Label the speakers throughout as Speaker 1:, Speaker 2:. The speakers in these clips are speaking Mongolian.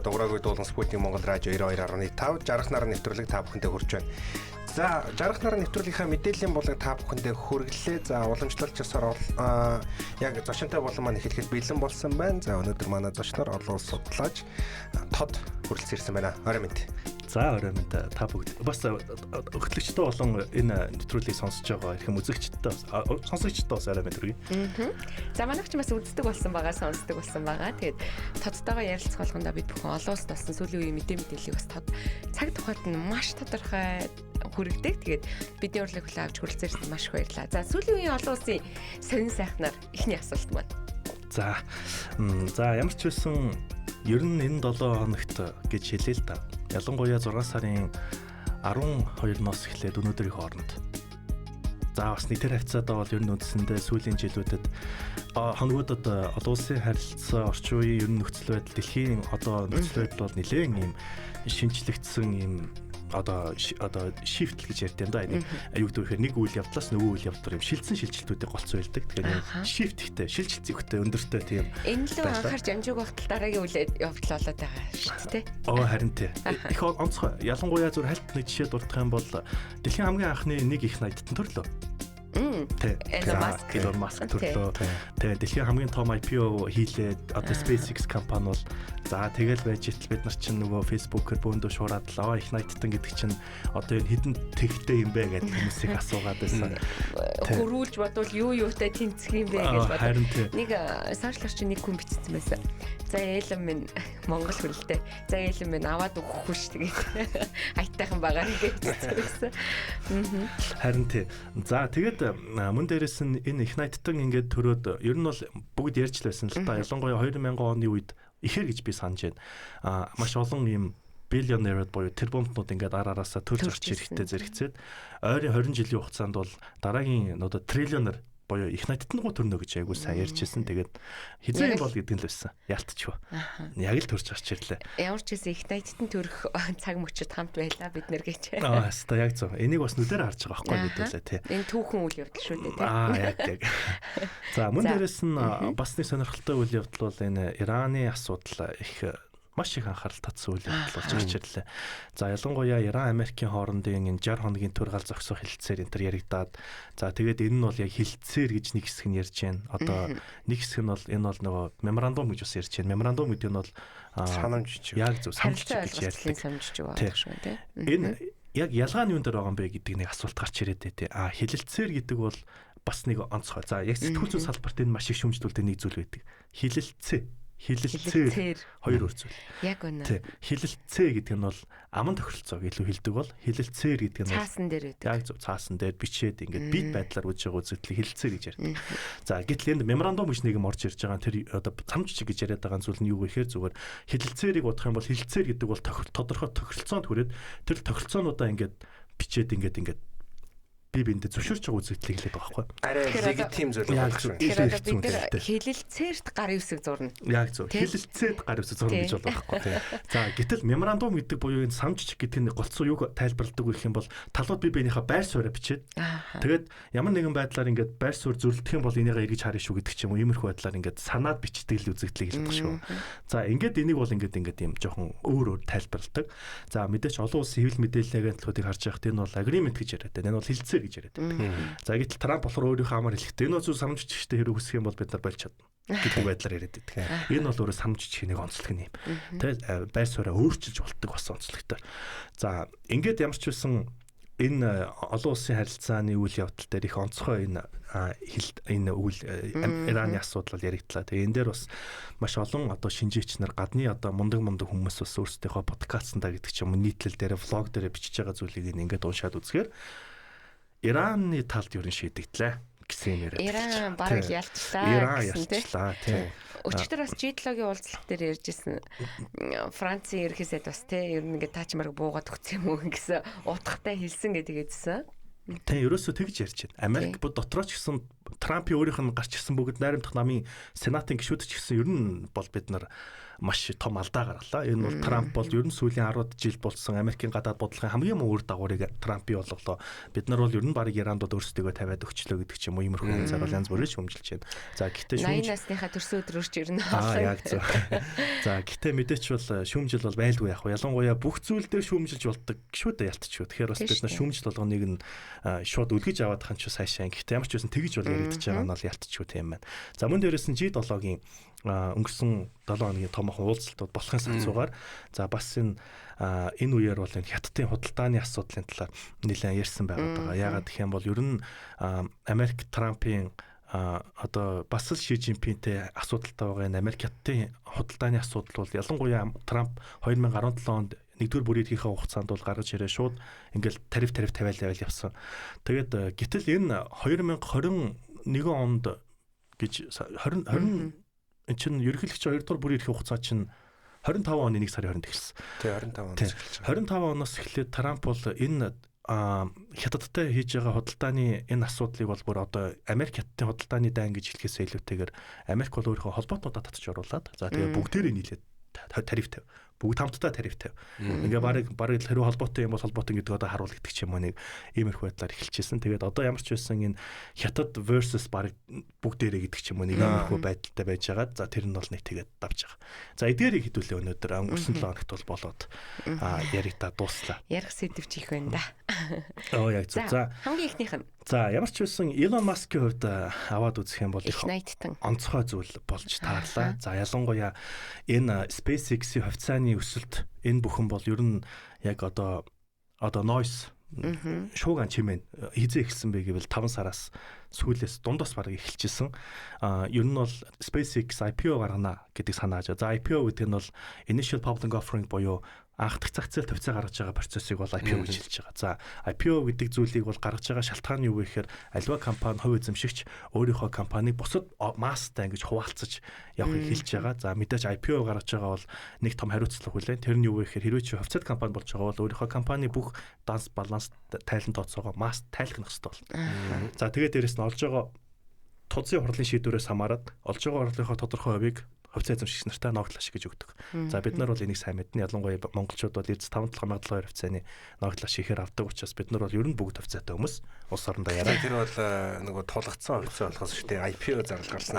Speaker 1: Дугаараагүй дуулан Спутник Монгол радио 92.5 жаргах нар нэвтрүүлэг та бүхэндээ хүрч байна. За, жаргах нар нэвтрүүлгийнхаа мэдээллийн булаг та бүхэндээ хүргэлээ. За, уламжлалт ёсоор яг зочинтой болон маань эхлэхэд бэлэн болсон байна. За, өнөөдөр манай зочноор олон улс судлаач тод хүрэлцэн ирсэн байна. Орой минь.
Speaker 2: За, орой минь, та бүгд бас хөтлөгчтэй болон энэ нэвтрүүлгийг сонсож байгаа эрхэм үзэгчдээ, сонсогчдод бас орой минь хүргэе.
Speaker 3: За, манайх ч бас үздэг болсон байгаа, сонсдог болсон байгаа. Тэгээд тодтойгоо ярилцах болгондоо бид бүхэн олон улсад болсон сүүлийн үеийн мэдээллийг бас тод цаг тухайд нь маш тодорхой хүргэдэг. Тэгээд бидний урилгыг хүлээн авч хүрэлцэн ирсэн маш их баярлалаа. За, сүүлийн үеийн олон улсын сонин сайхнаар эхний асуулт маань.
Speaker 2: За, за, ямар ч байсан ер нь энэ 7 хоногт гэж хэлээ л да. Ялангуяа 6 сарын 12-ноос эхлээд өнөөдрийн хооронд. За, бас нэг тэр хавцаадаа бол ер нь үндсэндээ сүүлийн жилүүдэд, хоногудад олон улсын харилцаа, орчин үеийн ер нь нөхцөл байдал, дэлхийн одоо нөхцөл байдал бол нэлээд ийм шинжлэгдсэн, ийм одоо shift гэж ярьд юм да. Энэ юу гэдэг вэ гэхээр нэг үйл явдлаас нөгөө үйл явдал юм шилжсэн шилжилтүүдийг голцсон байдаг. Тэгэхээр юм shift ихтэй, шилжилт зүйтэй, өндөртэй тийм.
Speaker 3: Энэ лөө анхаарч амжиаг багтал дараагийн үйл явдал болоод байгаа шүү дээ.
Speaker 2: Оо, харин тий. Их онцгой. Ялангуяа зүр хальт нэг жишээ дурдах юм бол дэлхийн хамгийн анхны нэг их найдтан төрлөө.
Speaker 3: Elon Musk.
Speaker 2: Elon Musk төрлөө. Тэгээ дэлхийн хамгийн том IPO хийлээд одоо SpaceX компани бол, за, тэгэл байж итэл бид нар чинь нөгөө Facebook-ээр бөөндөө шуураад л аа их найдтан гэдэг чинь одоо энэ хэдэн тэгтэй юм бэ гэдэг хүмүүсийг асуугаад байсан.
Speaker 3: Хөрвүүлж бодвол юу юутай тэнцэх юм бэ гэж
Speaker 2: бод.
Speaker 3: Нэг сошиалар чинь нэг хүн бичсэн байсан. За, Elon минь Монгол хүнэлтэй. За, Elon минь аваад өгөхгүй ш тэгээд аятайхан байгаа гэж бичсэн байсан.
Speaker 2: Харин тий. За, тэгээд мөн дээрэс нь энэ их найдтан ингээд төрөөд ер нь бол бүгд ярьж л байсан л та. Ялангуяа 2000 оны үед ихээр гэж би санаж байна. Маш олон ийм billionaire буюу тэрбумтнууд ингээд ар араасаа төрж орч ирэхтэй зэрэгцээд ойрын 20 жилийн хугацаанд бол дараагийн одоо триллионер буюу их найдтангуу төрнө гэж айгуу сайн ярьж ирсэн. Тэгээд хизээ юм бол гэдэг нь л байсан. Ялтчгүй. Яг л төрж гарч ирлээ.
Speaker 3: Ямар ч гэсэн их найдтан төрөх цаг мөчид хамт байлаа бид нэр гэж.
Speaker 2: Аа, хаста яг зөв. Энийг бас нүдээр харж байгаа байхгүй мэдээлээ тий.
Speaker 3: Энэ түүхэн үйл явдал шүү дээ тий.
Speaker 2: Аа, яг яг. За, мөн дээрэс нь бас нэг сонирхолтой үйл явдал бол энэ Ираны асуудал их маш их анхаарал татсан үйл явдал болж гарч ирлээ. За, ялангуяа Иран Америкийн хоорондын энэ 60 хоногийн төр гал зогсоох хэлэлцээр энэ төр яригадаад, за, тэгээд энэ нь бол яг хэлэлцээр гэж нэг хэсэг нь ярьж байна. Одоо нэг хэсэг нь бол энэ бол нөгөө меморандум гэж бас ярьж байна. Меморандум гэдэг нь бол
Speaker 1: санамж жижиг.
Speaker 2: Яг зөв, санамж
Speaker 3: гэж ярьдаг. Санамж жижиг байх шүү дээ.
Speaker 2: Энэ яг ялгаа нь юун дээр байгаа юм бэ гэдэг нэг асуулт гарч ирээд дээ. А хэлэлцээр гэдэг бол бас нэг онцгой. За, яг сэтгүүл зүйн салбарт энэ маш их шүүмжлүүлдэг нэг зүйл байдаг. Хэлэлцээ, хилэлцээр хоёр өөр зүйл.
Speaker 3: Яг үнэ.
Speaker 2: Хилэлцээ гэдэг нь бол аман тохиролцоог илүү хэлдэг бол хилэлцээр гэдэг нь бол
Speaker 3: цаасан дээр байдаг.
Speaker 2: Яг зөв, цаасан дээр бичээд ингээд бит байдлаар үжиж байгаа үзэгдлийг хилэлцээр гэж ярьдаг. За, гэтэл энд меморандум гэж нэг юм орж ирж байгаа. Тэр одоо цамж чиг гэж яриад байгаа зүйл нь юу вэ гэхээр зүгээр хилэлцээрийг бодох юм бол хилэлцээр гэдэг бол тодорхой тохиролцоонд хүрээд тэр тохиролцоонуудаа ингээд бичээд ингээд би биэндээ зөвшөөрч байгаа үзэгдлийг хэлээд байгаа байхгүй.
Speaker 1: Арай легитим зүйл
Speaker 2: байна шүү.
Speaker 3: Тэгэхээр одоо бид нэр хэлэлцээрт гар үсэг зурна.
Speaker 2: Яг зөв. Хэлэлцээд гар үсэг зурна гэж бол байхгүй. За, гэтэл меморандум гэдэг буюу энэ самжч гэдэг нь голцоо юг тайлбарладаг гэх юм бол талууд бие биенийхээ байр сууриа бичээд тэгээд ямар нэгэн байдлаар ингээд байр суурь зөрлөдөх юм бол энийгээ эргэж харна шүү гэдэг ч юм уу, иймэрхүү байдлаар ингээд санаад бичдэг л үзэгдлийг хэлдэг шүү. За, ингээд энийг бол ингээд юм жоохон өөр өөр тайлбарладаг. За, мэдээч олон улсын хэвлэл мэдээллийн агентлагуудыг харж байхад энэ бол agreement гэж яриад байна. Энэ бол хэлэлцээр гэж яриад байдаг. За, гэтэл Трамп болохоор өөрийнхөө амар хэлэхдээ энэ бол зүг самж чигтэй хэрэг үсэх юм бол бид нар болж чадна гэдэг байдлаар яриад байдаг. Энэ бол өөрөө самж чихнийг онцлог юм. Тэ, байр сууриа өөрчилж болтдог бас онцлогтой. За, ингээд ямар ч байсан энэ олон улсын харилцааны үйл явдал дээр их онцгой энэ энэ үйл Ираны асуудал яригдлаа. Тэгээ энэ дээр бас маш олон одоо шинжээч нар, гадны одоо мундаг мундаг хүмүүс бас өөрсдийнхөө подкастнда гэдэг ч юм уу, нийтлэл дээр, влог дээр бичиж байгаа зүйлийг ингээд уншаад үзэхээр Ираны талд ер нь шийдэгдлээ гэсэн юм яриад.
Speaker 3: Иран бараг ялчлаа.
Speaker 2: Иран ялчлаа тий.
Speaker 3: Өчигдөр бас G7-гийн уулзалт дээр ярьж ирсэн. Францын ерөнхий сайд бас тий ер нь ингээд таач марг буугаад өгсөн юм уу гэсэн утгатай хэлсэн гэдэг эзсэн.
Speaker 2: Тэ, ерөөсөө тэгж ярьж байна. Америк дотроо ч гэсэн Трампын өөрийнх нь гарч ирсэн бүгд найрамдах намын сенатын гишүүд ч гэсэн ер нь бол бид нар маш том алдаа гаргалаа. Энэ бол Трамп бол ер нь сүүлийн 10 жил болсон Америкийн гадаад бодлогын хамгийн муу үр дагаврыг Трамп бий болголоо. Бид нар бол ер нь барыг Иранд бол өөрсдийгөө тавиад өгчлөө гэдэг ч юм уу, иймэрхүү янзаар бол янз бүрийн шүүмжилж байна. За гэхдээ
Speaker 3: шүүмж 80 насныхаа төрсөн өдрөөр ч ер нь
Speaker 2: яг зөв. За гэхдээ мэдээч бол шүүмжил бол байлгүй яг. Ялангуяа бүх зүйл дээр шүүмжилж болдог шүү дээ ялтчгүй. Тэгэхээр бас бид нар шүүмжил болгоныг нь шууд үлгэж аваад хан ч сайшаа. Гэхдээ ямар ч байсан тэгж бол яригдчихэж байгаа нь бол ялтчгүй тийм байна. За мөн дээрээс нь G7-гийн өнгөрсөн 7 хоногийн томоохон уулзалтууд болохын сацуугаар за бас энэ үеэр бол энэ Хятадын худалдааны асуудлын талаар нэлээд ярьсан байгаад байгаа. Яагаад гэх юм бол ер нь Америк Трампын одоо бас л Ши Жинпинтэй асуудалтай байгаа энэ Америк Хятадын худалдааны асуудал бол ялангуяа Трамп 2017 онд нэгдүгээр бүрийн эрхийнхээ хугацаанд бол гаргаж ирээ шууд ингээл тариф тавиал явал явсан. Тэгээд гэтэл энэ 2021 онд гэж 20 20 энэ чинь ерөнхийлөгч 2 дугаар бүрийн эрхийн хугацаа чинь 25 оны 1 сарын 20-нд эхэлсэн.
Speaker 1: Тий 25 оноос эхэлж
Speaker 2: байгаа. 25 оноос эхлээд Трамп бол энэ Хятадтай хийж байгаа худалдааны энэ асуудлыг бол бүр одоо Америк Хятадын худалдааны дайн гэж хэлэхээс илүүтэйгээр Америк бол өөрийнхөө холбоотнуудаа татж оруулаад за тэгээ бүгдээрээ нийлээд тариф тавь. Бүгд хамтдаа тариф тавь. Ингээ барыг хэрвээ холбоотой юм бол холбоотой гэдэг одоо харуул гэдэг ч юм уу нэг иймэрхүү байдлаар эхэлчихсэн. Тэгээд одоо ямар ч байсан энэ Хятад versus барыг бүгдээрээ гэдэг ч юм уу нэг иймэрхүү байдалтай байж байгаа. За тэр нь бол нэг тэгээд давж байгаа. За эдгээрийг хэдүүлээ өнөөдөр өнгөрсөн 7 хоногт бол болоод яригдаа дууслаа.
Speaker 3: Ярих сэдв чих байна да.
Speaker 2: Оо яг зөв. За
Speaker 3: хамгийн эхнийх нь.
Speaker 2: За ямар ч байсан Elon Musk-ийн хувьд аваад үзэх юм бол их онцгой зүйл болж таарлаа. За ялангуяа энэ SpaceX-ийн хувьцааны өсөлт энэ бүхэн бол ер нь яг одоо noise шууган чимээ хизээ эхэлсэн бэ гэвэл 5 сараас сүүлээс дундаас бараг эхэлчихсэн. Ер нь бол SpaceX IPO гаргана гэдэг санаа ажаа. За IPO гэдэг нь бол Initial Public Offering буюу анх зах зээл тавьцаа гаргаж байгаа процессыг бол IPO гэж хэлж байгаа. За IPO гэдэг зүйлийг бол гаргаж байгаа шалтгаан нь юу вэ гэхээр аливаа компани хувь эзэмшигч өөрийнхөө компанийг бусад масстай ингэж хуваалцаж явахыг хэлж байгаа. За мэдээж IPO гаргаж байгаа бол нэг том хариуцлага хүлээн. Тэр нь юу вэ гэхээр хэрвээ чи хувьцаат компани болж байгаа бол өөрийнхөө компани бүх данс баланс тайлан тооцоогоо масс тайлах хэрэгтэй болно. За тэгээд дээрэс нь олж байгаа тузын хурлын шийдвэрээс хамаарат олж байгаа орлогынхоо тодорхой хувийг хувьцаа эзэмшигч нартай ногдол ашиг гэж өгдөг. За бид нар бол энийг сайн мэднэ. Ялангуяа монголчууд бол 5 7 1072 хувьцааны ногдол ашиг ихээр авдаг учраас бид нар бол ер нь бүгд хувьцаатай хүмүүс улс орондоо яриа.
Speaker 1: Тэр бол нөгөө тулгацсан хувьцаа болохоос шүү дээ. IPO зарлал гарсан.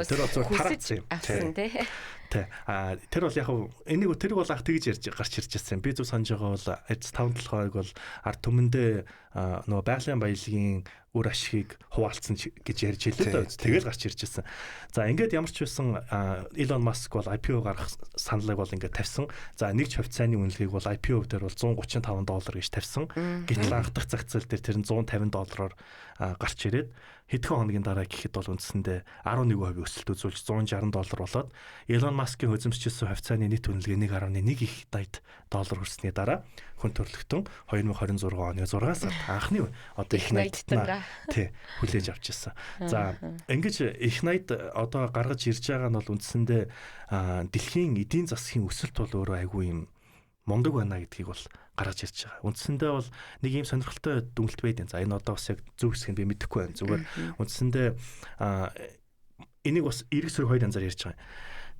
Speaker 2: Тэр бол зөвхөн тараацсан юм. Тэ. А тэр бол яг энийг тэрийг бол анх тэгж ярьж гарч ирж байсан. Би зөв санаж байгаа бол 5 7 хойг бол ард түмэндээ нөгөө байгалийн баялагын үр ашигыг хуваалцсан гэж ярьж хэлээ дээ. Тэгэл гарч ирж байсан. За ингээд ямар ч байсан Elon Musk бол IPO гаргах саналыг бол ингээд тавьсан. За нэг ч хувьцааны үнэлгээг бол IPO дээр бол $135 гэж тавьсан. Гэтэл анх дахь зах зээл дээр тэр нь $150 гарч ирээд хэдхэн хоногийн дараа гэхэд бол үндсэндээ 11% өсөлт үзүүлж $160 болоод Elon Musk-ийн хөзөмсчилсэн хувьцааны нийт үнэлгээ 1.1 их дайд доллар хүрсний дараа хүн төрөлхтөн 2026 оны 6 сард анхны одоо их найдтнаа тий хүлээж авч ирсэн. За ингэж их найд одоо гаргаж ирж байгаа нь бол үндсэндээ дэлхийн эдийн засгийн өсөлт бол өөрөө айгүй юм мундаг байна гэдгийг бол гаргаж ирж байгаа. Үндсэндээ бол нэг ийм сонирхолтой дүнэлт байдیں۔ За энэ одоо бас яг зөв хэсэг нь би мэдэхгүй байна. Зүгээр үндсэндээ энийг бас эрг сөрөг хоёр янзаар ярьж байгаа.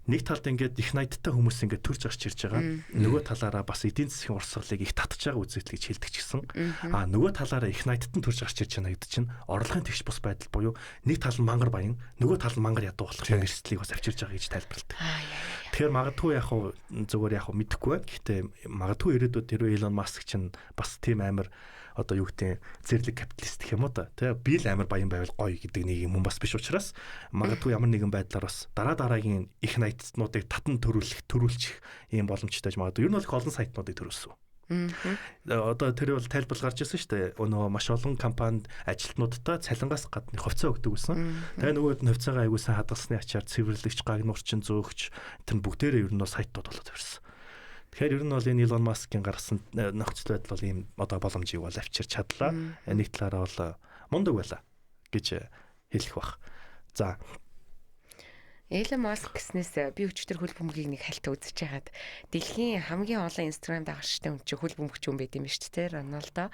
Speaker 2: Нэг талд ингээд их найдтай хүмүүс ингээд төрж гарч ирж байгаа. Нөгөө талаараа бас эдийн засгийн урсгалыг их татж байгаа үзэгдэл гэж хэлдэг ч гэсэн. Аа нөгөө талаараа их найдтан төрж гарч ирж байна гэдэг чинь орлогын тэгш бус байдал буюу нэг тал нь мангар баян, нөгөө тал нь мангар ядуу болох юм эрсдлийг бас авчирж байгаа гэж тайлбарладаг. Тэгэхээр магадгүй яг хуу зүгээр яг хуу мэдэхгүй байна. Гэхдээ магадгүй ирээдүйд тэрвээ Elon Musk чинь бас тийм амар одоо юу гэдэг зэрлэг капиталист гэх юм уу та тий би л амар баян байвал гоё гэдэг нэг юм бас биш учраас магадгүй ямар нэгэн байдлаар бас дараа дараагийн их найтнуудыг татан төрүүлчих ийм боломжтой ч магадгүй. Ер нь бол их олон сайтнуудыг төрүүлсэн. Одоо тэр бол тайлбар гарч ирсэн шүү дээ. Нөгөө маш олон компанид ажилтнуудтай цалингаас гадна хувьцаа өгдөг байсан. Тэгээ нөгөөд нь хувьцаагаа аягүй сайн хадгалсны ачаар цэвэрлэгч, гагнуурчин, зөөгч тэр бүгдээрээ ер нь сайтууд болоод ирсэн. Тэгэхээр ер нь бол энэ Elon Musk-ийн гаргасан нөхцөл байдал бол ийм одоо боломжийг бол авчирч чадлаа. Нэг талаараа бол мундаг байлаа гэж хэлэх бах. За.
Speaker 3: Elon Musk гэснээс би өчтөр хөл бөмбөгийг нэг хальт үзэж хагаад дэлхийн хамгийн олон Instagram дагагчтай хүн чинь хөл бөмбөгч хүн байт юм шүү дээ, Роналдо.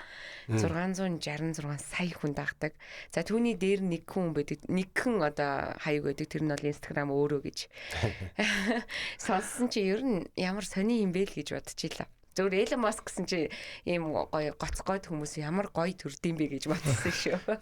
Speaker 3: 666 сая хүн дагдаг. За түүний дээр нэг хүн байдаг. Нэг хүн одоо хаяг байдаг. Тэр нь бол Instagram өөрөө гэж. Сонссон чи ер нь ямар сони юм бэ л гэж бодчихлаа. Зөвхөн Elon Musk гэсэн чи ийм гоё гоцгойд хүмүүс ямар гоё төрдөм бэ гэж бодсон шүү.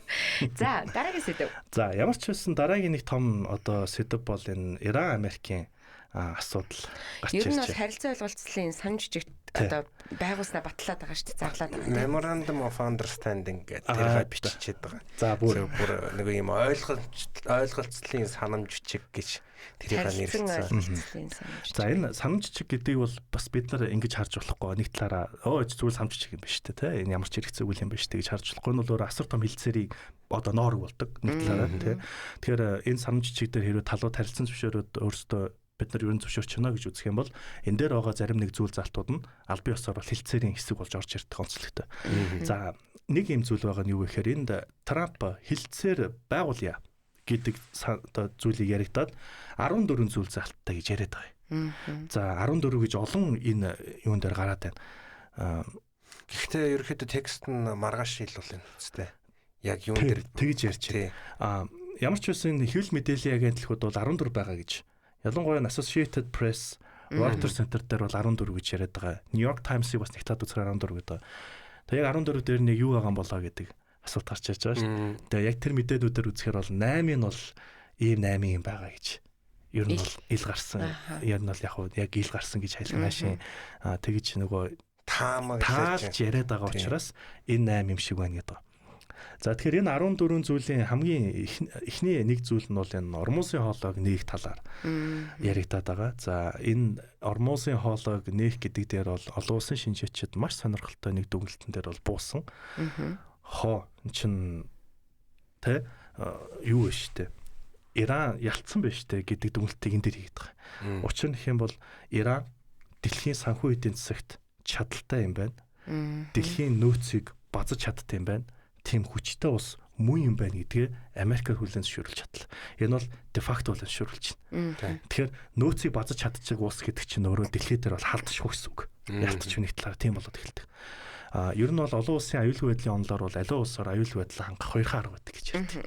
Speaker 3: За дараагийн сэдэв.
Speaker 2: За ямар ч байсан дараагийн нэг том одоо сэдэв бол энэ Иран Америкийн асуудал
Speaker 3: гарч ирж байна. Ер нь бол харилцан ойлголцлын санаж жижиг одоо байгуулснаа батлаад байгаа шүү дээ, зарлаад байгаа.
Speaker 1: Memorandum of Understanding гэдэг тэргээ биччихээд байгаа.
Speaker 2: За бүр
Speaker 1: нэг юм ойлголцлын санамж бичиг гэж тэрийг нэрлэсэн.
Speaker 2: За энэ санамж бичиг гэдгийг бол бас бид нар ингэж харж болохгүй. Нэг талаараа зүгээр санамж бичиг юм биш үү те. Энэ ямар ч хэрэгцээгүй юм биш үү гэж харж болохгүй. Энэ бол өөр асар том хилцээрийг одоо ноорог болдог нэг талаараа те. Тэгэхээр энэ санамж бичиг дээр хэрвээ талууд харилцан зөвшөөрөөд өөрсдөө бид нар ерөн зөвшөөрч байна гэж үзэх юм бол энэ дээр байгаа зарим нэг зүйл залтууд нь албан ёсоор бол хилцээрийн хэсэг болж орж ирдэг онцлогтой. За нэг юм зүйл байгаа нь юу гэхээр энд Трамп хилцээр байгуулъя гэдэг одоо зүйлийг яригадаад 14 зүйл залттай гэж яриад байгаа юм. За 14 гэж олон энэ юун дээр гараад байна.
Speaker 1: Гэхдээ ерөнхийдөө текст нь маргааш шил бол юм үстэй. Яг юун дээр
Speaker 2: тэгж ярьж байна. Ямар ч байсан энэ хэвлэл мэдээллийн агентлагууд бол 14 байгаа гэж. Ялангуяа Associated Press, Reuters Center дээр бол 14 гэж яриад байгаа. New York Times-ыг бас нэг талд үзэхээр 14 гэдэг. Тэгээ яг 14 дээр нэг юу байгаа юм болоо гэдэг асуулт гарч ирж байгаа шүү дээ. Тэгээ яг тэр мэдээнүүдээр үзэхээр бол 8 нь бол ийм 8 юм байгаа гэж. Ер нь бол ил гарсан. Ер нь бол яг яг ил гарсан гэж хэлэх наашийн тэгж нөгөө таамаглаж яриад байгаа учраас энэ 8 юм шиг байна гэдэг. За тэгэхээр энэ 14 зүйлийн хамгийн эхний нэг зүйл нь бол энэ Ормузын хоолойг нээх талаар яригадаад байгаа. За энэ Ормузын хоолойг нээх гэдэг дээр бол олон улсын шинжээчид маш сонирхолтой нэг дүгнэлтэн дээр бол буусан. Хоо чин тэ юу вэ штэ. Иран ялцсан байж штэ гэдэг дүгнэлтийг энэ дээр хийгээд байгаа. Учир нь гэх юм бол Иран дэлхийн санхүү эдийн засагт чадaltaй юм байна. Дэлхийн нөөцийг базаж чадтай юм байна. Тийм хүчтэй ус мөн юм байна гэдгээ Америкаар хүлээн зөвшөөрүүлж чадлаа. Энэ бол де факто хүлээн зөвшөөрүүлж байна. Тэгэхээр нөөцийг базаж чадчих улс гэдэг чинь өөрөө дэлхий дээр бол халдшгүй гэсэн үг. Ялтч нэг талаар тийм болоод эхэлдэг. Ер нь бол олон улсын аюулгүй байдлын онолоор бол аливаа улсаар аюулгүй байдлаа хангах хоёр арга байдаг гэж ярьдаг.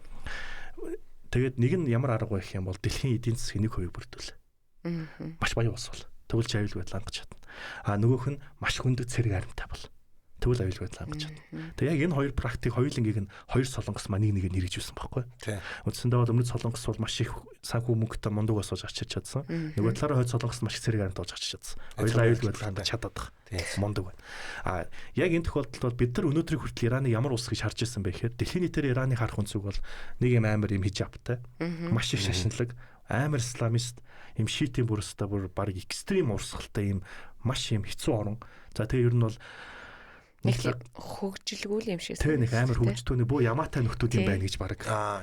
Speaker 2: Тэгээд нэг нь ямар арга вэ гэх юм бол дэлхийн эдийн засгийн 1% бүрдүүл. Маш баян улс бол тэгвэл чи аюулгүй байдлаа хангах чадна. Нөгөөх нь маш хүндэг цэрэг аримтай бол тэгвэл аюулгүй байдлаа хангаж чадна. Тэгээ яг энэ хоёр практик хоёулангийг нь хоёр солонгос маань нэг нэгээр нэрэж байсан байхгүй. Үндсэндээ бол өмнөд солонгос бол маш их санхүү мөнгөтэй мундугаас сууж гарч ирч чадсан. Нөгөө талаараа хойд солонгос маш их цэрэг аримтай болж гарч чадсан. Хоёулаа аюулгүй байдлаа хангаж чадаад байгаа. Мундаг байна. Яг энэ тохиолдолд бол бид нар өнөөдрийг хүртэл Ираныг ямар улс гэж харж ирсэн бэ гэхээр дэлхийн нийтээр Ираныг харах өнцөг бол нэг юм амар юм хижабтай, маш их шашинлаг, амар исламист, юм шиитийн бүрстэй бүр баг экстрим урсгалтай юм маш юм хэцүү орон. За тэгээ ер нь бол
Speaker 3: нэг хөгжилгүй юм шиг.
Speaker 2: Тэ нэг амар хөгжтөөний бөө ямаатай нөхдүүд юм байна гэж баг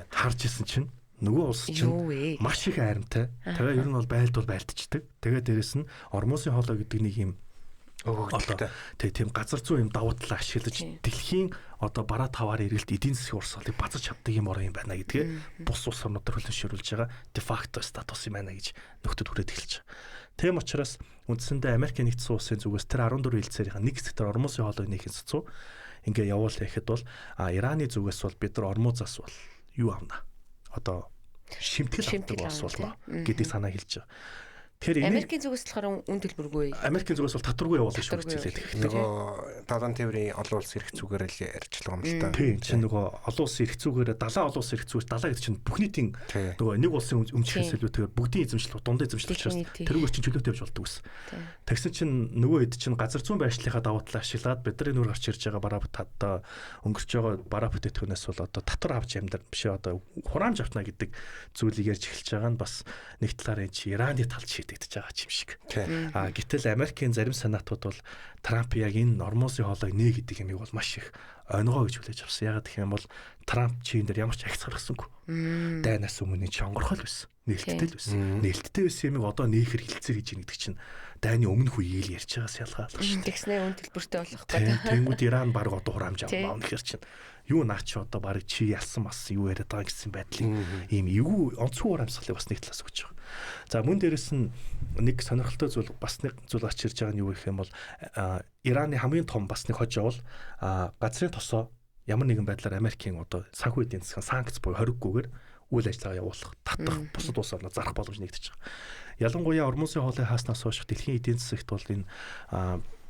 Speaker 2: харж исэн чинь нөгөө улс чинь маш их айрамтай. Тэгээ ер нь бол байлд бол байлдчихдаг. Тэгээ дээрэс нь Ормузын хоолой гэдэг нэг юм
Speaker 1: өгөгдөлтэй.
Speaker 2: Тэг тийм газар зүй юм давуу талаа ашиглаж дэлхийн одоо бараа таваар эргэлт эдийн засгийн урсгалыг базаж чаддаг юм орон юм байна гэдгээ бус улс орнуудаар хүлээн зөвшөөрүүлж байгаа де факто статус юм байна гэж нөхдүүд хүрээд эхэлж байгаа. Тийм учраас үндсэндээ Америкийн нэгдсэн улсын зүгээс тэр 14 хэлцээрийн нэг хэсэг тэр Ормузын хоолойг нээхин цэцүү ингээ явуулах гэхэд бол Ираны зүгээс бол бид нар Ормузаас бол юу авна? Одоо шимтгэл авдаг улс болно гэдэг санаа хэлж байгаа.
Speaker 3: Тэгэхээр Америкийн зүгээс болохоор үн төлбөргүй.
Speaker 2: Америкийн зүгээс бол татваргүй явуулах шүү гэж хэлээд
Speaker 1: байгаа. Нөгөө далайн тээврийн олон улс эрх зүгээр л ярьчлаа юм л та.
Speaker 2: Тийм чинь нөгөө олон улс эрх зүгээр далайн олон улс эрх зүгээр далаа гэдэг чинь бүх нийтийн нөгөө нэг улсын өмчлөхөөс илүүтэйгээр бүгдийн эзэмшил дундын эзэмшил учраас тэрүүгээр чинь чөлөөтэй явж болдог гэсэн. Тэгсэн чинь нөгөө хэд чинь газар зүүн байршлынхаа давуу талаа ашиглаад бидний нүр гарч ирж байгаа бараа одоо өнгөрч байгаа бараа бүтээгдэхүүнээс бол одоо татвар авч амьдр биш одоо хураамж авна гэдэг зүйлийг ярьж эхэлж байгаа нь бас нэг талаар энэ чи Ираны талд шийдэгдэж байгаа юм шиг. Гэтэл Америкийн зарим сенатууд бол Трамп яг энэ Ормузын хоолойг нээ гэдэг юмыг бол маш их онгоо гэж хүлээж авсан. Ягаад гэх юм бол Трамп чи энэ дээр ямар ч агц гаргасангүй. Дайнаас өмнө чи онгорхол байсан. Нээлттэй л байсан. Нээлттэй байсан юмыг одоо нээхэр хилцээр хийж ийн гэдэг чинь дайны өмнөх үеийг л ярьж байгаас ялгаалах
Speaker 3: шүү. Тэгснээ үн төлбөртэй болох гэдэг.
Speaker 2: Тэнгүүд Иран баг одоо хураамж авна гэхэр чинь юу наа чи одоо баг чи ялсан бас юу яриад байгаа гэсэн байдлыг ийм эвгүй онцгой урамсгалыг бас нэг талаас өгч байгаа. За мөн дээрэс нь нэг сонирхолтой зүйл бас нэг зүйл гарч ирж байгаа нь юу гэх юм бол Ираны хамгийн том бас нэг хожоо бол газрын тосоо ямар нэгэн байдлаар Америкийн одоо санхүү эдийн засгийн санкц буюу хориггүйгээр үйл ажиллагаа явуулах, татах, бусад улс орноо зарах боломж нэгдэж байгаа. Ялангуяа Ормузын хоолой хааснаас хойш дэлхийн эдийн засагт бол энэ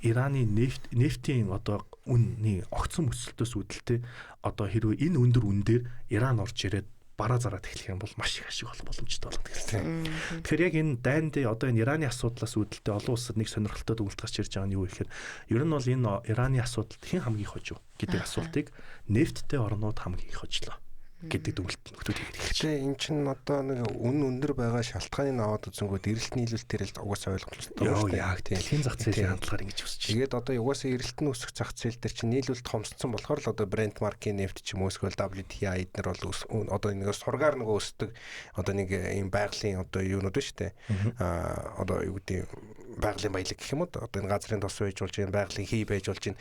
Speaker 2: Ираны нефтийн одоо үнний огцон өсөлтөөс үүдэлтэй одоо хэрвээ энэ өндөр үн дээр Иран орж ирээд бараа зараад эхлэх юм бол маш их ашиг олох боломжтой болоод эхэлсэн. Тэгэхээр яг энэ дайнд одоо энэ Ираны асуудлаас үүдэлтэй олон улсад нэг сонирхолтой дүгнэлт гарч ирж байгаа нь юу гэхээр ер нь бол энэ Ираны асуудалд хэн хамгийн их хожив гэдэг асуултыг нефттэй орнууд хамгийн их хожлоо гэдэг дүгнэлт нөхдүүд хийгээд
Speaker 1: эхэлж байна. Энэ чинь одоо нэг үн өндөр байгаа шалтгааныг аваад үзэнгүүт эрэлт нийлүүлэлтээр л угаасаа ойлгомжтой
Speaker 2: байна шүү дээ. Яг тийм. Дэлхийн зах зээлийн хандлагаар ингэж өсөж
Speaker 1: байна. Тэгээд одоо угаасаа эрэлт нь өсөх зах зээл дээр чинь нийлүүлэлт хомсдсон болохоор л одоо брэнд маркийн нефт ч юм уу эсвэл WTI эднэр бол одоо нэг сургаар нөгөө өсдөг одоо нэг ийм байгалийн одоо юунууд байна шүү дээ. Аа одоо юу гэдэг байгалийн баялаг гэх юм уу одоо энэ газрын тос байж болж байна, байгалийн хий байж болж байна.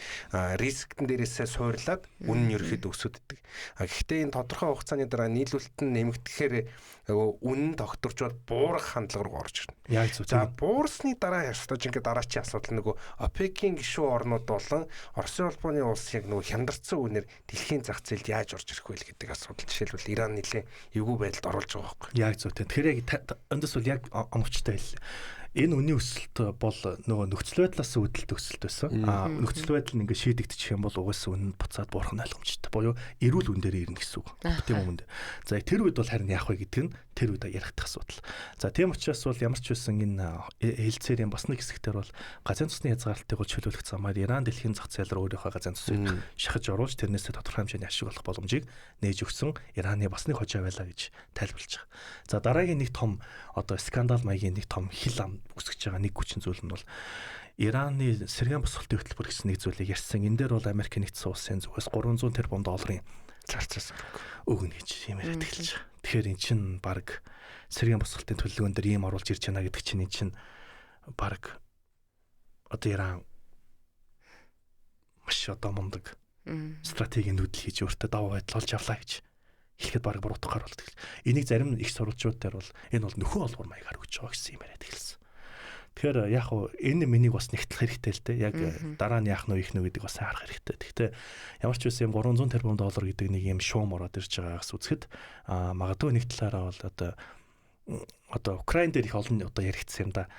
Speaker 1: Рисктэн дээрээсээ суурлаад үн нь ерөөхдөө өсөд идэг. А гэхдээ энэ тодорхой хугацааны дараа нийлүүлэлт нь нэмэгдэхээр үн нь тогтворчод буурах хандлага руу орж ирнэ.
Speaker 2: Яг зөв.
Speaker 1: За буурсны дараа ёстой жинхэнэ дараачийн асуудал нөгөө ОПЕК-ийн гишүүн орнууд болон Оросын холбооны улс яг нөгөө хямдарсан үнээр дэлхийн зах зээлд яаж орж ирэх вэ гэдэг асуудал жишээлбэл Иран нэлээ эвгүй байдалд оруулж байгаа байхгүй.
Speaker 2: Яг зөв. Тэгэхээр яг эндээс бол яг оновчтой хэллээ. Энэ үнийн өсөлт бол нөгөө нөхцөл байдлаас үүдэлтэй өсөлт байсан. Аа нөхцөл байдал нь ингээд шийдэгдчих юм бол угаасаа үнэ нь буцаад буурах нь ойлгомжтой. Буюу эрүүл үн дээр ирнэ гэсэн үг. Тийм юм үнд. За тэр үед бол харин яах вэ гэдэг нь тэр үед яригдах асуудал. За тийм учраас бол ямар ч байсан энэ хэлцээрийн бас нэг хэсэгтэр бол газрын цусны хязгаарлалтыг бол чөлөөлөх замаар Иран дэлхийн зах зээл рүү өөрийнхөө газрын цусыг шахаж оруулж тэрнээсээ тодорхой хэмжээний ашиг олох боломжийг нээж өгсөн Ираны бас нэг хожоо байлаа гэж тайлбарлаж байгаа. За дараагийн нэг том одоо скандал маягийн нэг том хил ам үсгэж байгаа нэг хүчин зүйл нь бол Ираны сэргээн босголтын хөтөлбөр гэсэн нэг зүйлийг ярьсан. Энэ дээр бол Америк нэгдсэн улсын зүгээс 300 тэрбум долларын
Speaker 1: зарцаас
Speaker 2: өгнө гэж юм яриад эхэлж байгаа. Тэгэхээр эн чинь баг сэргээн босголтын төлөвлөгөөн дээр ийм оруулж ирж байна гэдэг чинь эн чинь баг одоо Иран маш одоо мундаг стратегийн нүүдэл хийж өөртөө давуу байдал олж авлаа гэж хэлэхэд баг буруутгаар болдог. Энийг зарим их сурвалжууд дээр бол энэ бол нөхөн олгор маягаар өгч байгаа гэсэн юм яриад эхэлсэн. Тэгэхээр яг хуу энэ миний бас нэгтлэх хэрэгтэй л дээ. Яг дараа нь яах нь вэ их нүү гэдэг бас харах хэрэгтэй. Гэхдээ ямар ч байсан юм 300 тэрбум доллар гэдэг нэг юм шуум ороод ирж байгаагаас үзэхэд магадгүй нэг талаараа бол одоо Украин дээр их олон одоо яригдсан юм да.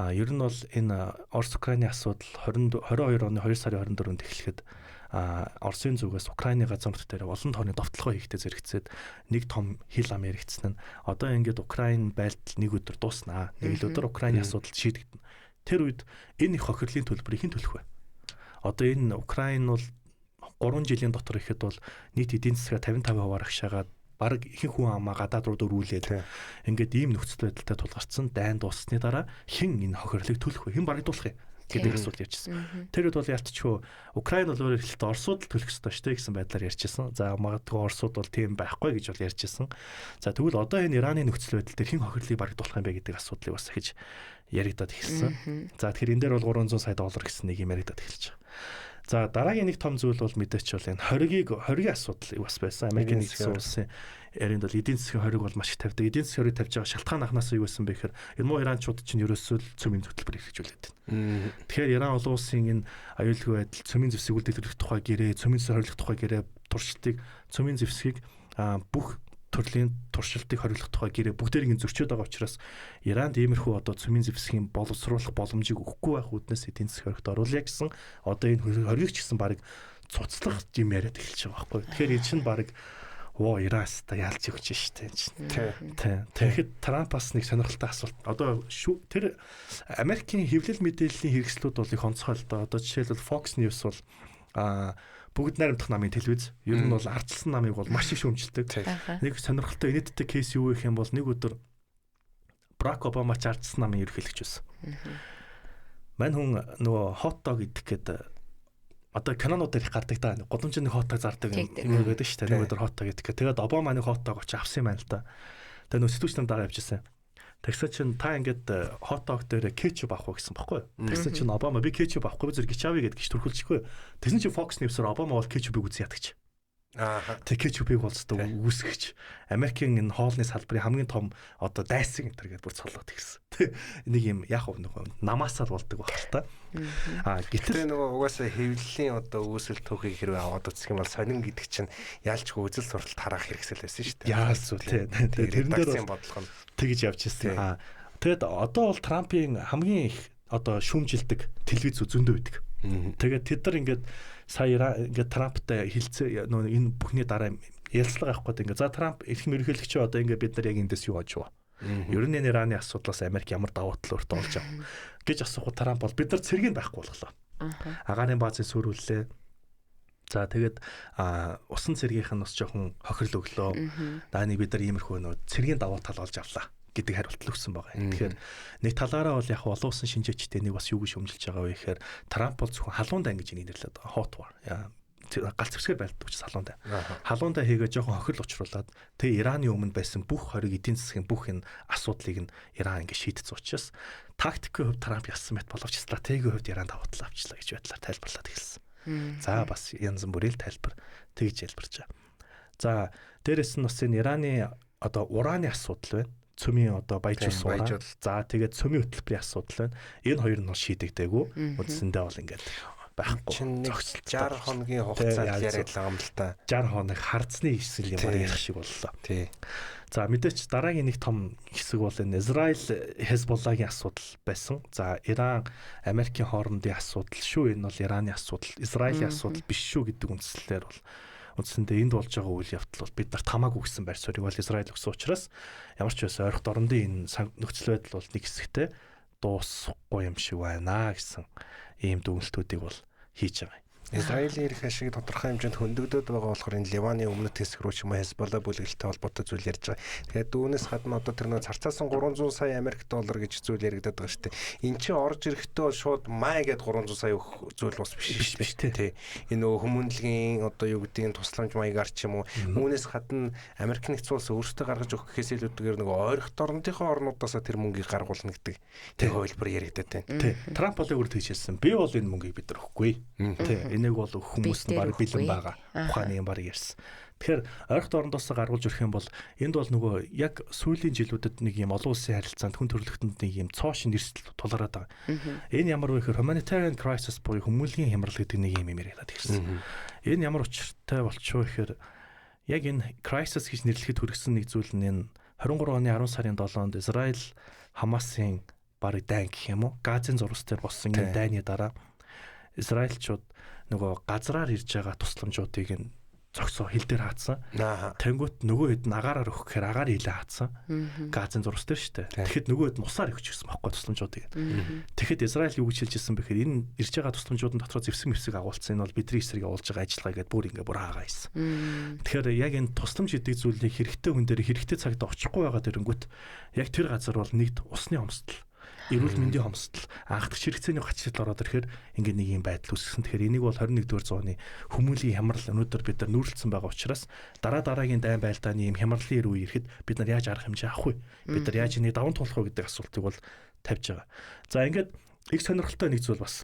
Speaker 2: Ер нь бол энэ Орос Украины асуудал 22 оны 2 сарын 24-нд эхлэхэд Оросын зүгээс Украины газар нутг дээр олон тооны довтлогоо хийхдээ зэрэгцээд нэг том хил ам яригдсан нь одоо ингээд Украин байлдал нэг өдөр дууснаа. Нэг л өдөр Украины асуудал шийдэгдэнэ. Тэр үед энэ их хохирлын төлбөрийг хэн төлөх вэ? Одоо энэ Украин бол 3 жилийн дотор ихэд бол нийт эдийн засгаа 55% агшаагаад бараг ихэнх хүн амаа гадаад руу дөрүүлээд ингээд ийм нөхцөл байдалтай тулгарсан дайн дууссаны дараа хэн энэ хохирлыг төлөх вэ? Хэн барагдуулах юм гэдэг асуудал ярьжсэн. Тэр үед бол ялтчгүй Украин бол өөрөөр хэлбэл Оросууд л төлөх ёстой шүү дээ гэсэн байдлаар ярьжсэн. За магадгүй Оросууд бол тийм байхгүй гэж бол ярьжсэн. За тэгвэл одоо энэ Ираны нөхцөл байдал дээр хэн хохирлыг барагдуулах юм бэ гэдэг асуудлыг бас ахиж яригдаад эхэлсэн. За тэгэхээр энэ дээр бол 300 сая доллар гэсэн нэг юм яригдаад эхэлж байгаа. За дараагийн нэг том зүйл бол мэдээч бол энэ хориг асуудал бас байсан. Америкийн нэгдсэн улсын ярианд бол эдийн засгийн хориг бол маш их тавьдаг. Эдийн засгийн хориг тавьж байгаа шалтгаан анхнаасаа юу байсан бэ гэхээр энэ муу иранчууд чинь ерөөсөө л цөмийн хөтөлбөр хэрэгжүүлээд байна. Тэгэхээр Иран олон улсын энэ аюулгүй байдал цөмийн зэвсэг үйлдвэрлэх тухай гэрээ, цөмийн зэвсэг хориглох тухай гэрээ, туршилтыг цөмийн зэвсгийг бүх төрлийн туршилтыг хориглох тухай гэрээ бүгдээр ингэ зөрчөөд байгаа учраас Иранд иймэрхүү одоо цөмийн зэвсгийн боловсруулах боломжийг өгөхгүй байх үүднээс эдийн засгийн хоригт оруулъя гэсэн одоо энэ хоригч гэсэн баг цуцлах юм яриад эхэлж байгаа байхгүй. Тэгэхээр энэ чинь баг Иранс та ялж өгч штэ энэ чинь. Тий. Тэгэхэд Трамп бас нэг сонирхолтой асуулт. Одоо тэр Америкийн хэвлэл мэдээллийн хэрэгслүүд бол их онцгой л доо. Одоо жишээлбэл Fox News бол бүгд найрамдах намын телевиз. Ер нь бол ардчилсан намыг бол маш их шүүмжилдэг. Нэг сонирхолтой инээдтэй кейс юу гэх юм бол нэг өдөр Барак Обама ч ардчилсан намын ерөнхийлөгч байсан. Мань хүн нөгөө хот дог идэх гээд одоо кинонууд дээр их гардаг да. Гудамжинд нэг хот дог зардаг юм гэдэг шүү дээ. Нэг өдөр хот дог идэх гээд тэгээд Обама нэг хот дог очиж авсан юм байна л да. Тэгээд нөгөө сэтгүүлч нар дагаа явжсэн. Тэгсэн чинь та ингээд хот дог дээр кетчуп авах уу гэсэн баггүй. Тэгсэн чинь Обама би кетчуп авахгүй зэрэг гिच авъя гэдээ гिच түрхүүлчихгүй. Тэгсэн чинь Fox News-ээр Обама бол кетчупыг үзэн ядагч. Тэг кетчупыг болцдог үүсгэгч Америкийн энэ хоолны салбарын хамгийн том одоо дайсан энэ төр гэдээ бүр цоллоод ирсэн. Нэг юм яг нөгөө намаасаа л болдог байх л та.
Speaker 1: Гэтэл нөгөө угаасаа хэвлэлийн одоо үүсэл түүхийг хэрвээ аваад үзэх юм бол сонин гэдэг чинь ялчгүй үзэл сурталт харах хэрэгсэл байсан шүү дээ.
Speaker 2: Яалц үү тий.
Speaker 1: Тэрэн дээр бодлого нь
Speaker 2: тэгж явж ирсэн. Тэгэд одоо бол Трампын хамгийн их одоо шүүмжилдэг телевиз зөндөө байдаг. Тэгээд тэд нар ингээд сая ингээд Трамптай хилцээ нөө энэ бүхний дараа ярилцлага авах гээд ингээд за Трамп эрхэм ерөнхийлөгч одоо ингээд бид нар яг эндээс юу болж вэ? Ер нь энэ Ираны асуудлаас Америк ямар давуу тал өөртөө олж авах гэж асуухад Трамп бол бид нар цэргийг байхгүй болголоо. Агаарын баазыг сүрүүллээ. За тэгээд усан цэргийнх нь бас жоохон хохирол өглөө. Дааны бид нар иймэрхүү нөө цэргийн давуу тал олж авлаа гэдэг хариулт л өгсөн байгаа юм. Тэгэхээр нэг талаараа бол яг олон улсын шинжээчтэй нэг бас юу гэж шөмжилж байгаа вэ гэхээр Трамп бол зөвхөн халуун дан гэж энийг нэрлэдэг байгаа. Hot war. Галц зэвсгээр байлддаг учраас халуун дай. Халуун дай хийгээ жоохон хохирол учруулад тэгээ Ираны өмнө байсан бүх хориг эдийн засгийн бүх энэ асуудлыг нь Иран ингэ шийдсэн учраас тактикийн хувьд Трамп ялсан мэт боловч стратегийн хувьд Иран давуу тал авчлаа гэж байдлаар тайлбарлаад эхэлсэн. За бас янз бүрийн тайлбар тэгж ялбарч байгаа. За дээрэс нь бас энэ Ираны одоо ураны асуудал байна. Цөмийн одоо баяжуулсан уран. За тэгээд цөмийн хөтөлбөрийн асуудал байна. Энэ хоёр нь бол шийдэгдээгүй. Үндсэндээ бол ингээд байхгүй.
Speaker 1: 60 хоногийн хугацаанд яриад байгаа юм л та.
Speaker 2: 60 хоног хардсны хэсэг юм ярих шиг боллоо.
Speaker 1: Тий.
Speaker 2: За мэдээч дараагийн нэг том хэсэг бол энэ Израиль Хезболлагийн асуудал байсан. За Иран Америкийн хоорондын асуудал шүү. Энэ бол Ираны асуудал, Израилийн асуудал биш шүү гэдэг үндслээр бол үндсэндээ энд болж байгаа үйл явдал бол бид нарт хамаагүй гэсэн байр суурийг бол Израиль өгсөн учраас ямар ч байсан ойрхот орондын энэ нөхцөл байдал бол нэг хэсэгтээ дуусахгүй юм шиг байна гэсэн ийм дүгнэлтүүдийг бол хийж байгаа юм.
Speaker 1: Израилийн эрх ашиг тодорхой хэмжээнд хөндөгдөд байгаа болохоор энэ Ливаны өмнөд хэсэг рүү ч юм уу Хезболла бүлэглэлтэй холбоотой зүйл ярьж байгаа. Тэгээд үүнээс гадна одоо тэр нөө царцаасан 300 сая Америк доллар гэж зүйл яригадаад байгаа шүү дээ. Эн чинь орж ирэхдээ шууд май гэд 300 сая өгөх зүйл бас биш
Speaker 2: биш тий.
Speaker 1: Энэ нөгөө хүмүүнлэгийн одоо юу гэдгийг тусламж маягаар ч юм уу үүнээс гадна Америк нэгдсэн улс өөрсдөө гаргаж өгөх гэхээс илүүтэйгээр нөгөө ойрхот орнотынхоо орнуудаас тэр мөнгийг гаргуулна гэдэг тэр хувилбар яригадаад байна.
Speaker 2: Тий. Трамп бол өөр тэгж хэлсэн. Би бол энэ мөнгийг бид нар өгөхгүй. Тий. Энийг бол өгөх хүмүүс нь баг бэлэн байгаа. Ухааны юм баг ярьсан. Тэгэхээр ойрхот орондоос гаргуулж ирэх юм бол энд бол нөгөө яг сүүлийн жилүүдэд нэг юм олон улсын харилцаанд хүн төрөлхтөнд нэг юм цоо шин эрсдэл тулгараад байгаа. Энэ ямар вэ гэхээр humanitarian crisis буюу хүмүүнлэгийн хямрал гэдэг нэг юм яриад ирсэн. Энэ ямар учиртай болчихоо гэхээр яг энэ crisis гэж нэрлэхэд хүргэсэн нэг зүйл нь энэ 23 оны 10 сарын 7-нд Израиль Хамасын барыг дайн гэх юм уу? Газын зурвас дээр болсон энэ дайны дараа Израильчууд нөгөө газраар ирж байгаа тусламжуудыг нь зогсоо хил дээр хаацсан. Тэнгүүт нөгөө хэд нь агаараар өгөх гэхээр агаар хилээ хаацсан. Газын зурвас дээр шүү дээ. Тэгэхэд нөгөө хэд нь усаар өгч ирсэн байхгүй тусламжуудыг. Тэгэхэд Израиль юу гэж хэлж ирсэн бэ гэхээр энэ ирж байгаа тусламжуудын дотроо зэвсэг мэвсэг агуулсан. Энэ бол бидний эсрэг явуулж байгаа ажиллагаа гэдээ бүр ингээ бүр хаагаа хийсэн. Тэгэхээр яг энэ тусламж гэдэг зүйлийг хэрэгтэй хүн дээр хэрэгтэй цагт очихгүй байгаа дэрэнгүүт яг тэр газар бол нэгд усны хомсдол, эрүүл мэндийн хомсдол, анхдагч хэрэгцээний гачрал ороод ирэхээр ингээд нэг юм байдал үүсгэсэн. Тэгэхээр энийг бол 21-р зууны хүмүүнлэгийн хямрал өнөөдөр бид нар нүүрлэсэн байгаа учраас дараа дараагийн дайн байлдааны юм хямралын эр үе ирэхэд бид нар яаж арга хэмжээ авах вэ? Бид нар яаж энийг даван туулах вэ гэдэг асуултыг бол тавьж байгаа. За ингээд их сонирхолтой нэг зүйл бас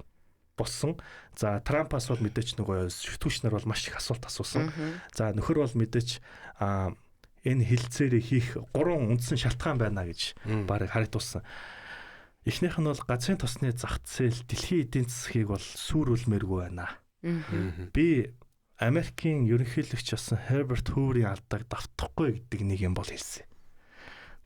Speaker 2: болсон. За Трампаас бол мэдээч нөгөө шүтгүүч нар бол маш их асуулт асуусан. За нөхөр бол мэдээч энэ хилцээрээ хийх гурван үндсэн шалтгаан байна гэж барыг харагдуулсан. Эхнийх нь бол газрын тосны зах зээл дэлхийн эдийн засгийг бол сүрүүлмээргүй байна. Би Америкийн ерөнхийлөгч болсон Herbert Hoover-ийн алдааг давтахгүй гэдэг нэг юм бол хэлсэн.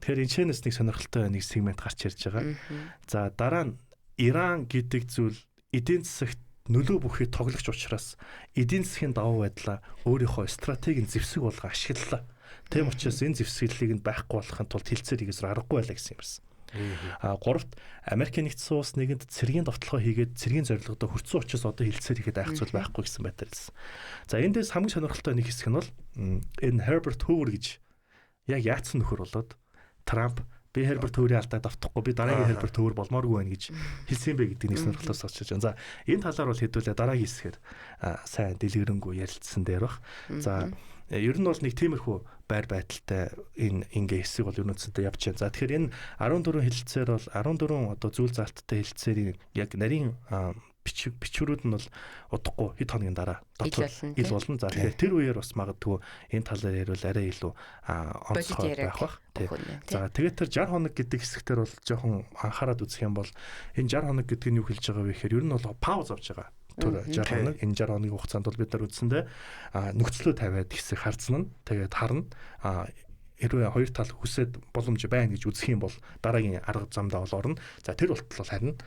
Speaker 2: Тэгэхээр энэ чэнэс нэг сонирхолтой нэг сегмент гарч ирж байгаа. За дараа нь Иран гэдэг зүйл эдийн засагт нөлөө бүхий тоглогч учраас эдийн засгийн давуу байдлаа өөрийнхөө стратегийн зэвсэг болгон ашиглалаа. Тийм учраас энэ зэвсэглэлийг нь байхгүй болохын тулд хилцээр хийгээс аргагүй байлаа гэсэн юм байна. Гуравт Америкийн нэгдсэн улс нэгэнд цэргийн довтлогоо хийгээд цэргийн зорилгодоо хүртсэн учраас одоо хилцээр хийхэд айх зүйл байхгүй гэсэн байдлаар хэлсэн. За эндээс хамгийн сонирхолтой нэг хэсэг нь бол энэ Herbert Hoover гэж яг яатсан нөхөр болоод Трамп би Herbert Hoover-ийн алдааг давтахгүй би дараагийн Herbert Hoover болмооргүй байна гэж хэлсэн бэ гэдэг нэг сонирхолтой очиж байна. За энэ талаар бол хэдүүлээ дараагийн хэсгээр сайн дэлгэрэнгүй ярилцсан дээр бах. За ер нь бол нэг тиймэрхүү байр байдалтай энэ ингээ хэсэг бол ер нь үндсэндээ явж байна. За тэгэхээр энэ 14 хэлэлцээр бол 14 одоо зүйл заалттай хэлэлцээрийн яг нарийн бичиг бичвэрүүд нь бол удахгүй хэд хоногийн дараа дотор ил болно. За тэгэхээр тэр үеэр бас магадгүй энэ талаар яриул арай илүү онцгой байх бах. За тэгээд тэр 60 хоног гэдэг хэсэгтэр бол жоохон анхаарад үзэх юм бол энэ 60 хоног гэдэг нь юу хэлж байгаа вэ гэхээр ер нь бол пауз авч байгаа. Тэр 60 хоног, энэ 60 хоногийн хугацаанд бол бид нар үндсэндээ нөхцлөө тавиад хэсэг харцна нь тэгээд харна. Хэрвээ хоёр тал хүсээд боломж байна гэж үзэх юм бол дараагийн арга замдаа бол орно. За тэр болтол бол харин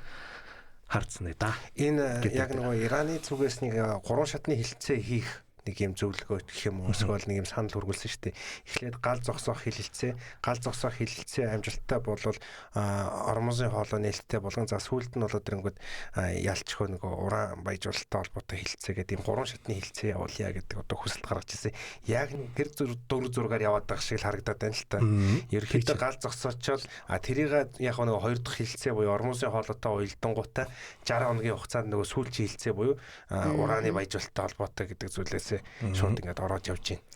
Speaker 2: харцна да.
Speaker 1: Энэ яг нөгөө Ираны зүгээс нэг 3 шатны хилцээ хийх нэг юм зөвлөгөө гэх юм уу эсвэл нэг юм санал хүргүүлсэн шүү дээ. Эхлээд гал зогсоох хилэлцээ, гал зогсоох хилэлцээ амжилттай болвол Ормузын хоолой нээлттэй болгон, за сүүлд нь болоод ирэнгүүт ялчхөө нөгөө уран баяжуулалттай холбоотой хилэлцээ гэдэг юм 3 шатны хилэлцээ явуулъя гэдэг одоо хүсэлт гаргаж ирсэн. Яг тэр дүр зургаар яваад байгаа шиг л харагдаад байна л та. Ерөнхийдөө гал зогсоочвол тэрийг яг нөгөө хоёр дахь хилэлцээ буюу Ормузын хоолойтой уялдангуудаа 60 хоногийн хугацаанд нөгөө сүүлчийн хилэлцээ буюу ураны баяжуулалттай холбоотой гэдэг зүйлээс шууд ингээд ороод явж байна.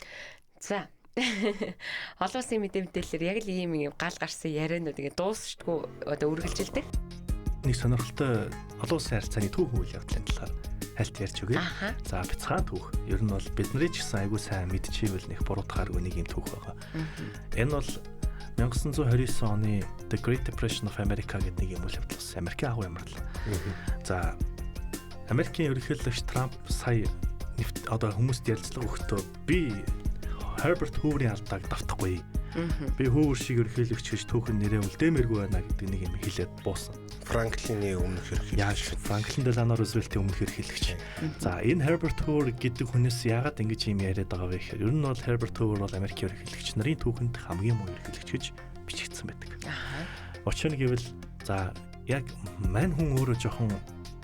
Speaker 3: За. Олон улсын мэдээ мэдээлэлээр яг л ийм юм гал гарсан ярианууд ингээд дуусчдгүй одоо үргэлжилдэг.
Speaker 2: Нэг сонирхолтой олон улсын харилцааны түүх үйл явдлын талаар хальт ярьж өгье. За бяцхан түүх. Ер нь бол бидний ч гэсэн айгүй сайн мэдчихвэл нэг буруудахааргүй нэг юм түүх байгаа. Энэ бол 1929 оны The Great Depression of America гэдэг нэг юм үйл явдал болсон. Америкийн агуу ямрал. За Америкийн ерөнхийлөгч Трамп сая одоо хүмүүст ярилцлага өгөхдөө би Herbert Hoover-ийн алдааг давтахгүй. Би Hoover шиг ерөнхийлөгч гэж түүхэн нэрээ үлдээмээргүй байна гэдэг нэг юм хэлээд буусан.
Speaker 1: Франклины өмнөх ерөнхийлөгч.
Speaker 2: Франклин Делано Рузвельтийн өмнөх ерөнхийлөгч. За энэ Herbert Hoover гэдэг хүнээс яагаад ингэж юм яриад байгаа вэ гэхээр ер нь бол Herbert Hoover бол Америкийн ерөнхийлөгч нарын түүхэнд хамгийн муу ерөнхийлөгч гэж бичигдсэн байдаг. Учир нь гэвэл за яг мань хүн өөрөө жоохон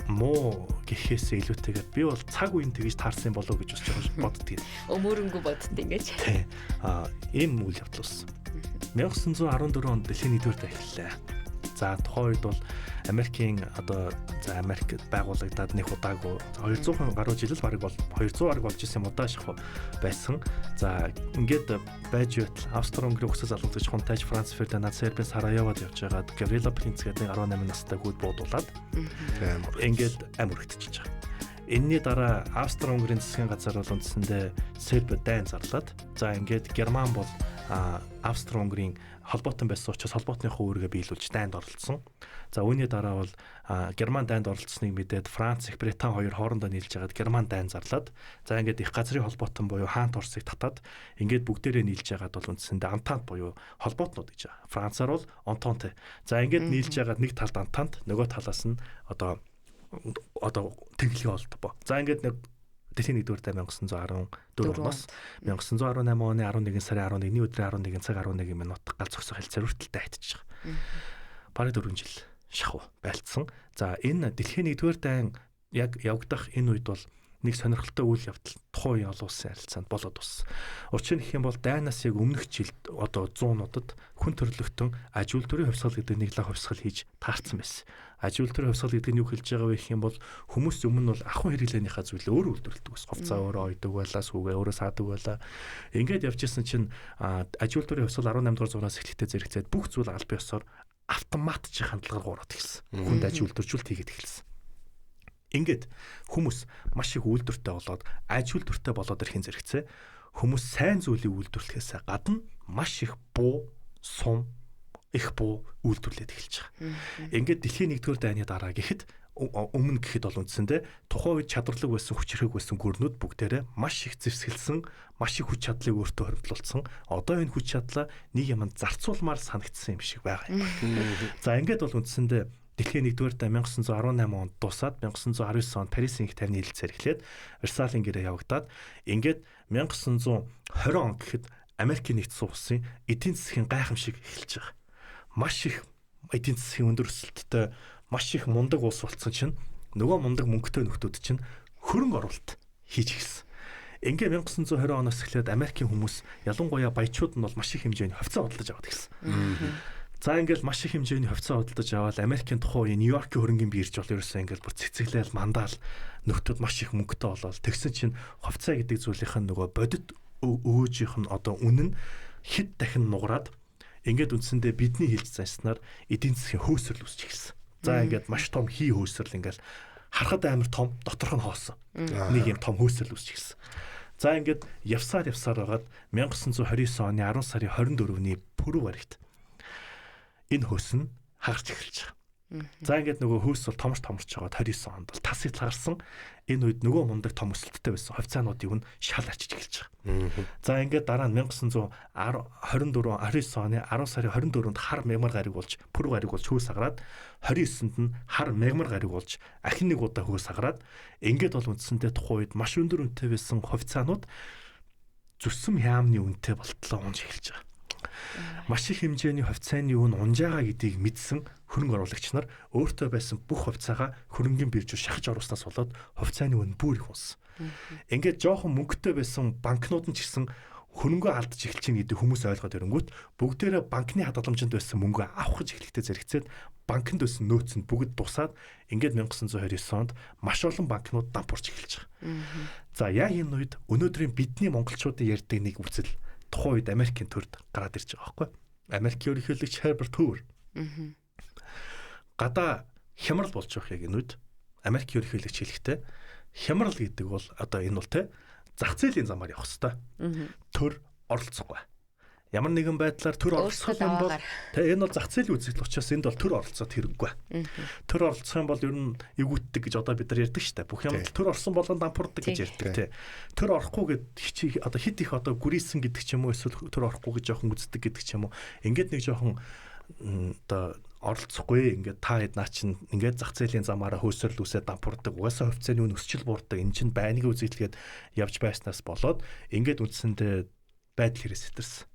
Speaker 2: муу гэхээс илүүтэйгээр би бол цаг үеийн тэгж таарсан болов гэж бас боддгийг.
Speaker 3: Өмөрөнгөө бодд ингэж.
Speaker 2: Тий. Ийм үйл явдал болсон. 1914 онд дэлхийн нэгдүгээр дайн эхэллээ. За тухайн үед бол Америкийн одоо за Америк байгуулагдаад нэг удаагүй 200 гаруй жил л бараг бол 200 гаруй болж исэн юм удаа шахуу байсан. За ингээд байж байтал Австро-Унгарын угсаас алгадаж хунтайж Франц Фердинанд Сербийн Сараевод явж байгаад Гаврила Принц гэдэг 18 настай хүүд буудуулаад ингээд ам өргөтчихөж байгаа. Энэний дараа Австро-Унгарын засгийн газар бол үндсэндээ Серб дайн зарлаад за ингээд Герман бол Австро-Унгарын холбоотон байсан учраас холбоотныхоо үүргээ биелүүлж дайнд оролцсон. За үүний дараа бол Герман дайнд оролцсныг мэдээд Франц, их Британи хоёр хоорондоо нийлж хагаад Герман дайн зарлаад за ингээд их газрын холбоотон буюу хаант Оросыг татаад ингээд бүгдээрээ нийлж хагаад бол үндсэндээ Антант буюу холбоотнууд гэж байгаа. Францаар бол Антанте. За ингээд нийлж хагаад нэг талд Антант, нөгөө талаас нь одоо тэглэгээ болдог. За ингээд нэг дэлхийн нэгдүгээр дайн 1914 оноос 1918 оны 11 сарын 11-ний өдрийн 11 цаг 11 минут гал зогсох хэлцээр хүртэл дайтчих байгаа. Бараг 4 жил шахуу байлцсан. За энэ дэлхийн нэгдүгээр дайн яг явагдах энэ үед бол нэг сонирхолтой үйл явдал тухайн үеийн олон улсын харилцаанд болоод туссан. Учир нь гэх юм бол дайнаас яг өмнөх жилд одоо 100-уудад хүн төрөлхтөн аж үйлдвэрийн хувьсгал гэдэг нэг лаг хувьсгал хийж таарсан байсан. Аж үйлдвэрийн хувьсгал гэдэг нь юу хэлж байгаа вэ гэх юм бол хүмүүс өмнө нь бол ахуй хэрэглээнийхаа зүйлээ өөрөө үйлдвэрлэдэг байсан. Хувцаа өөрөө ойдог байлаа, сүгээ өөрөө саадаг байлаа. Ингээд явж исэн чинь аж үйлдвэрийн хувьсгал 18 дугаар зуунаас эхлэхдээ зэрэгцээд бүх зүйл аль биесоор автоматжийн хандлагаар гураад эхэлсэн. Хүнд аж үйлдвэржүүлэлт хийгээд эхэлсэн. Ингээд хүмүүс маш их үйлдвэртэй болоод аж үйлдвэртэй болоод ирэхин зэрэгцээ хүмүүс сайн зүйлийг үйлдвэрлэхээс гадна маш их буу, сум, их буу үйлдвэрлээд эхэлж байгаа. Ингээд дэлхийн нэгдүгээр дайны дараа гэхэд өмнө гэхэд бол үндсэндээ тухайн үед чадварлаг байсан, хүчирхэг байсан гүрнүүд бүгдээрээ маш их зэвсгэлсэн, маш их хүч чадлыг өөртөө хоримтлуулсан. Одоо энэ хүч чадлаа нэг юм зарцуулмаар санагдсан юм шиг байгаа юм. За ингээд бол үндсэндээ дэлхийн нэгдүгээр дайн 1918 онд дуусаад 1919 онд Парисын их тайвны хэлэлцээр эхлээд Версалийн гэрээ явагдаад ингээд 1920 он гэхэд Америкийн нэгдсэн улсын эдийн засгийн гайхамшиг эхэлж байгаа. Маш их эдийн засгийн өндөр өсөлттэй маш их мундаг улс болсон чинь нөгөө мундаг мөнгөтэй нөхдүүд чинь хөрөнгө оруулалт хийж эхэлсэн. Ингээ 1920 оноос эхлээд Америкийн хүмүүс ялангуяа баячууд нь бол маш их хэмжээний хувьцаа худалдаж аваад эхэлсэн. За ингээл маш их хэмжээний хувьцаа худалдаж аваад Америкийн тухайн үеийн Нью-Йоркийн хөрөнгийн бирж бол ерөөсөө ингээл бүр цэцэглээл мандаал нөхдүүд маш их мөнгөтэй болоод тэгсэн чинь хувьцаа гэдэг зүйлийнх нь нөгөө бодит өөжийнх нь одоо үнэ нь хэд дахин нугараад ингээд үндсэндээ бидний хэлж занснаар эдийн засгийн хөөсрөл үүсч эхэлсэн. За ингээд маш том хий хөөсрөл ингээл Харахад амар том, доторх нь хоосон. Нэг юм том хөөсрөл үүсч эхэлсэн. За ингээд явсаар байгаад 1929 оны 10 сарын 24-ний пүрэв гарагт энэ хөөс нь хагарч эхэлж байгаа. За ингээд нөгөө хөөс бол томорч байгаа 29 онд бол тас хязгаарсан. Энэ үед нөгөө мундаг том өсөлттэй байсан хувьцаануудын үн шал арчиж эхэлж байгаа. За ингээд дараа нь 1924 29 оны 10 сарын 24-нд хар мягмар гариг болж пүрэв гариг болж хөөс хагараад 29-нд нь хар мягмар гариг болж ахин нэг удаа хөөс хагараад ингээд бол үндсэндээ тухайн үед маш өндөр үнэтэй байсан хувьцаанууд зүсэм хяамны үнэтэй болтлоо унж эхэлж байгаа. Маш их хэмжээний хувьцааны үн унжаага гэдгийг мэдсэн хөрөнгө оруулагч нар өөртөө байсан бүх хувьцаагаа хөрөнгийн биржээр шахаж оруулснаас болоод хувьцааны үн бүр их унсан. Ингээд жоохон мөнгөтэй байсан банкнууд нь ч гэсэн хөрөнгөө алдаж эхэлж байна гэдэг хүмүүс ойлгоод ирэнгүүт бүгдээрээ банкны хадгаламжинд байсан мөнгөө авах гэж эхлэхдээ зэрэгцээд банкнд байсан нөөц нь бүгд дусаад ингээд 1929 онд маш олон банкнууд дампуурч эхэлж байгаа. За яг энэ үед өнөөдрийн бидний монголчуудын ярьдаг нэг үзэл тухайн үед Америкийн төрд гараад ирж байгаа байхгүй. Америкийн ерөнхийлөгч Herbert Hoover. Гадаа хямрал болж явах яг энэ үед Америкийн ерөнхийлөгч хэлэхдээ хямрал гэдэг бол одоо энэ бол те зах зээлийн замаар явах хэвээр. Төр оролцохгүй. Ямар нэгэн байдлаар төр оролцох юм бол те энэ бол зах зээлийн үзэгдэл учраас энд бол төр оролцоод хэрэггүй. Төр оролцох юм бол ер нь эвгүтдэг гэж одоо бид нар ярьдаг шүү дээ. Бүх юм төр орсон болгон дампуурдаг гэж ярьдаг те. Төр орохгүй гэд хичээ одоо хит их одоо гүрийсэн гэдэг ч юм уу эсвэл төр орохгүй гэж жоохон үздэг гэдэг ч юм уу. Ингээд нэг жоохон одоо оролцохгүй ингээд та хэд наа чин ингээд зах зээлийн замаараа хөөсрөл үсээ дампуурдаг угаасаа хувьцааны үн өсчил буурдаг энэ чин байнгын үзэгдэлгээд явж байснаас болоод ингээд үндсэндээ байдал хэрэг сэтэрсэн.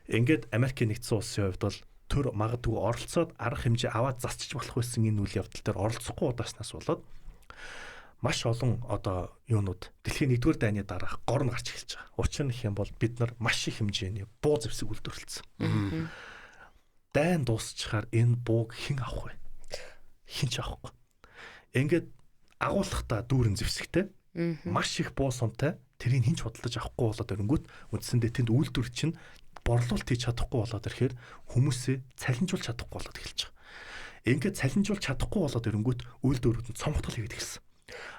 Speaker 2: Ингээд Америкийн нэгдсэн улсын хувьд бол төр магадгүй оролцоод арга хэмжээ аваад засчиж болох байсан энэ үйл явдал дээр оролцохгүй удааснаас болоод маш олон одоо юунууд дэлхийн 1-р дайны дараах гор нь гарч эхэлж байгаа. Учир нь гэх юм бол бид нар маш их хэмжээний буу зэвсэг үйлдвэрлэсэн. Дайн дуусчихаар энэ бууг хэн авах вэ? Хэн ч авахгүй. Ингээд агуулгатай дүүрэн зэвсэгтэй маш их буу сумтай тэрийг хэн ч худалдаж авахгүй болоод ирэнгүүт үндсэндээ тэнд үйлдвэр чинь борлуулалт хийж чадахгүй болоод ирэхээр хүмүүсээ цалинжуулж чадахгүй болоод эхэлж байгаа. Ингээд цалинжуулж чадахгүй болоод ирэнгүүт үйлдвэрүүд нь цомгтол хийгээд эхэлсэн.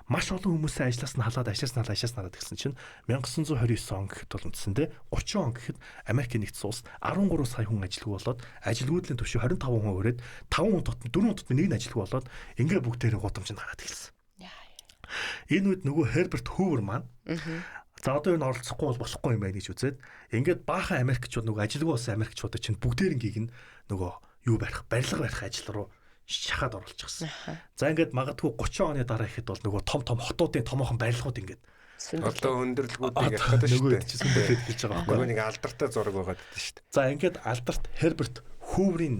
Speaker 2: Маш олон хүмүүсээ ажлаас нь халаад ажлаас нь халаад гэсэн чинь 1929 он гэхэд бол үндсэндээ 30 он гэхэд Америкийн нэгдсэн улс 13 сая хүн ажилгүй болоод ажилгүйдлийн түвшин 25 хүн өрөөд 5 хүн дотно 4 хүн дотно нэг нь ажилгүй болоод ингээ бүгдээрээ гудамжинд гараад эхэлсэн. Энэ үед нөгөө Herbert Hoover маань за одоо энэ оролцохгүй бол болохгүй юм байна гэж үзээд ингээд баахан Америкчууд нөгөө ажилгүй болсон Америкчуудыг чинь бүгдээрнгийг нь нөгөө юу барих барилга барих ажил руу шахаад оруулчихсан. За ингээд магадгүй 30 оны дараа ихэд бол нөгөө том том хотуудын томоохон барилгууд ингээд
Speaker 1: одоо өндөрлгүүдийг ярих гэдэг шүү дээ.
Speaker 2: Нөгөө сүндэрлээд хэлж байгаа байхгүй.
Speaker 1: Нөгөө нэг алдартай зураг байгаад байдаг шүү дээ.
Speaker 2: За ингээд алдарт Herbert Hoover-ийн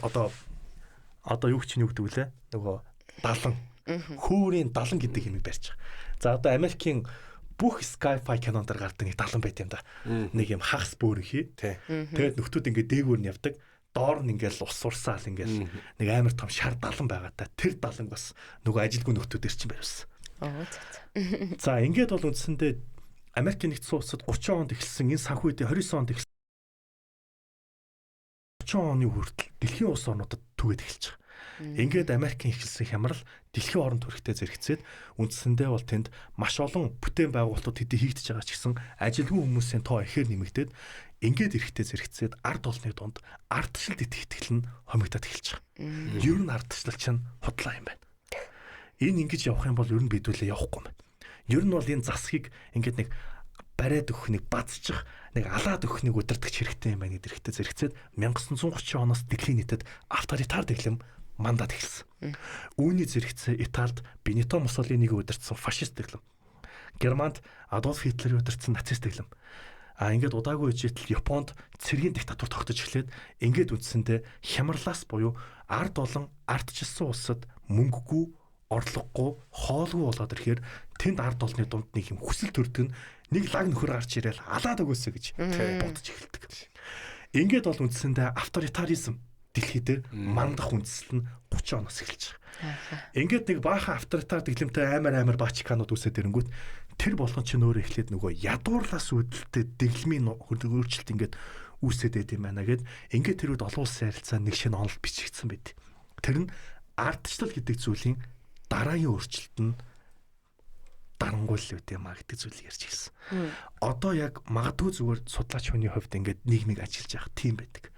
Speaker 2: одоо юу чинь юу гэдэг вүлээ? Нөгөө далан. Hoover-ийн далан гэдэг юмыг барьж байгаа. За одоо Америкийн бүх sci-fi кинон дээр гардаг нэг далан байт юм да. Нэг юм хагас бөөрөнхий. Тэгээд нөхдүүд ингээд дээгүүр нь явдаг. Доор нь ингээл ус урсаал ингээл нэг амар том шар далан байгаа та. Тэр даланг бас нөгөө ажилгүй нөхдүүд чинь барьсан. За ингээд бол үндсэндээ Америкийн нэгдсэн улсад 30 онд эхэлсэн энэ санхүү үеийн 29 онд эхэлсэн 30 оны хүртэл дэлхийн улс орнуудад түгээд эхэлж байгаа. Ингээд Америкийн эхэлсэн хямрал дэлхийн орон төрхтэй зэрэгцээд үндсэндээ бол тэнд маш олон бүтээн байгуулалтууд тэдний хийгдэж байгаа ч гэсэн ажилгүй хүмүүсийн тоо ихээр нэмэгдээд ингээд эрэхтэй зэрэгцээд ард олны дунд ардчлалд итгэх итгэл нь хомигдоод эхэлж байгаа. Ер нь ардчлал чинь худлаа юм байна. Энэ ингэж явах юм бол ер нь бидүүлээ явахгүй юм байна. Ер нь бол энэ засгийг ингээд нэг бариад өгөх нэг базчих нэг алаад өгөх нэг удирдахч хэрэгтэй юм байна гэдэг эрэхтэй зэрэгцээд 1930 оноос дэлхийн нийтэд авторитар дэглэм мандат эхэлсэн. Үүний зэрэгцээ Италид Бенито Муссолиниг удирдсан фашист дэглэм. Германд Адольф Хитлерийг удирдсан нацист дэглэм. А ингээд удаагүй ижил Японд цэргийн диктатур тогтож эхлээд ингээд үндсэндээ хямралаас буюу ард болон ардчилсан улсад мөнгөгүй, орлогогүй, хоолгүй болоод ирэхээр тэнд ард олны дунд нэг юм хүсэл төрдөг нь нэг лаг нөхөр гарч ирээл алаад өгөөсэй гэж бодож эхэлдэг. Ингээд бол үндсэндээ авторитаризм дэлхий дээр мандах үндэслэл нь 30 оноос эхэлж байгаа. Ингээд нэг баахан авторитар дэглэмтэй амар баачканууд үүсээд ирэнгүүт тэр болгон чинь өөрөө эхлээд нөгөө ядуурлаас үүдэлтэй дэглэмийн өөрчлөлт ингээд үүсээд байд юм байна гэд ингээд тэр үед олон улсын харилцаа нэг шинэ онол бичигдсэн байд. Тэр нь ардчлал гэдэг зүйлийн Дараагийн өөрчлөлт нь дарангуйл үт юм а гэдэг зүйлийг ярьж ирсэн. Одоо яг магадгүй зүгээр судлаач хүний хувьд ингээд нийгмийг ажиллаж явах тийм байдаг.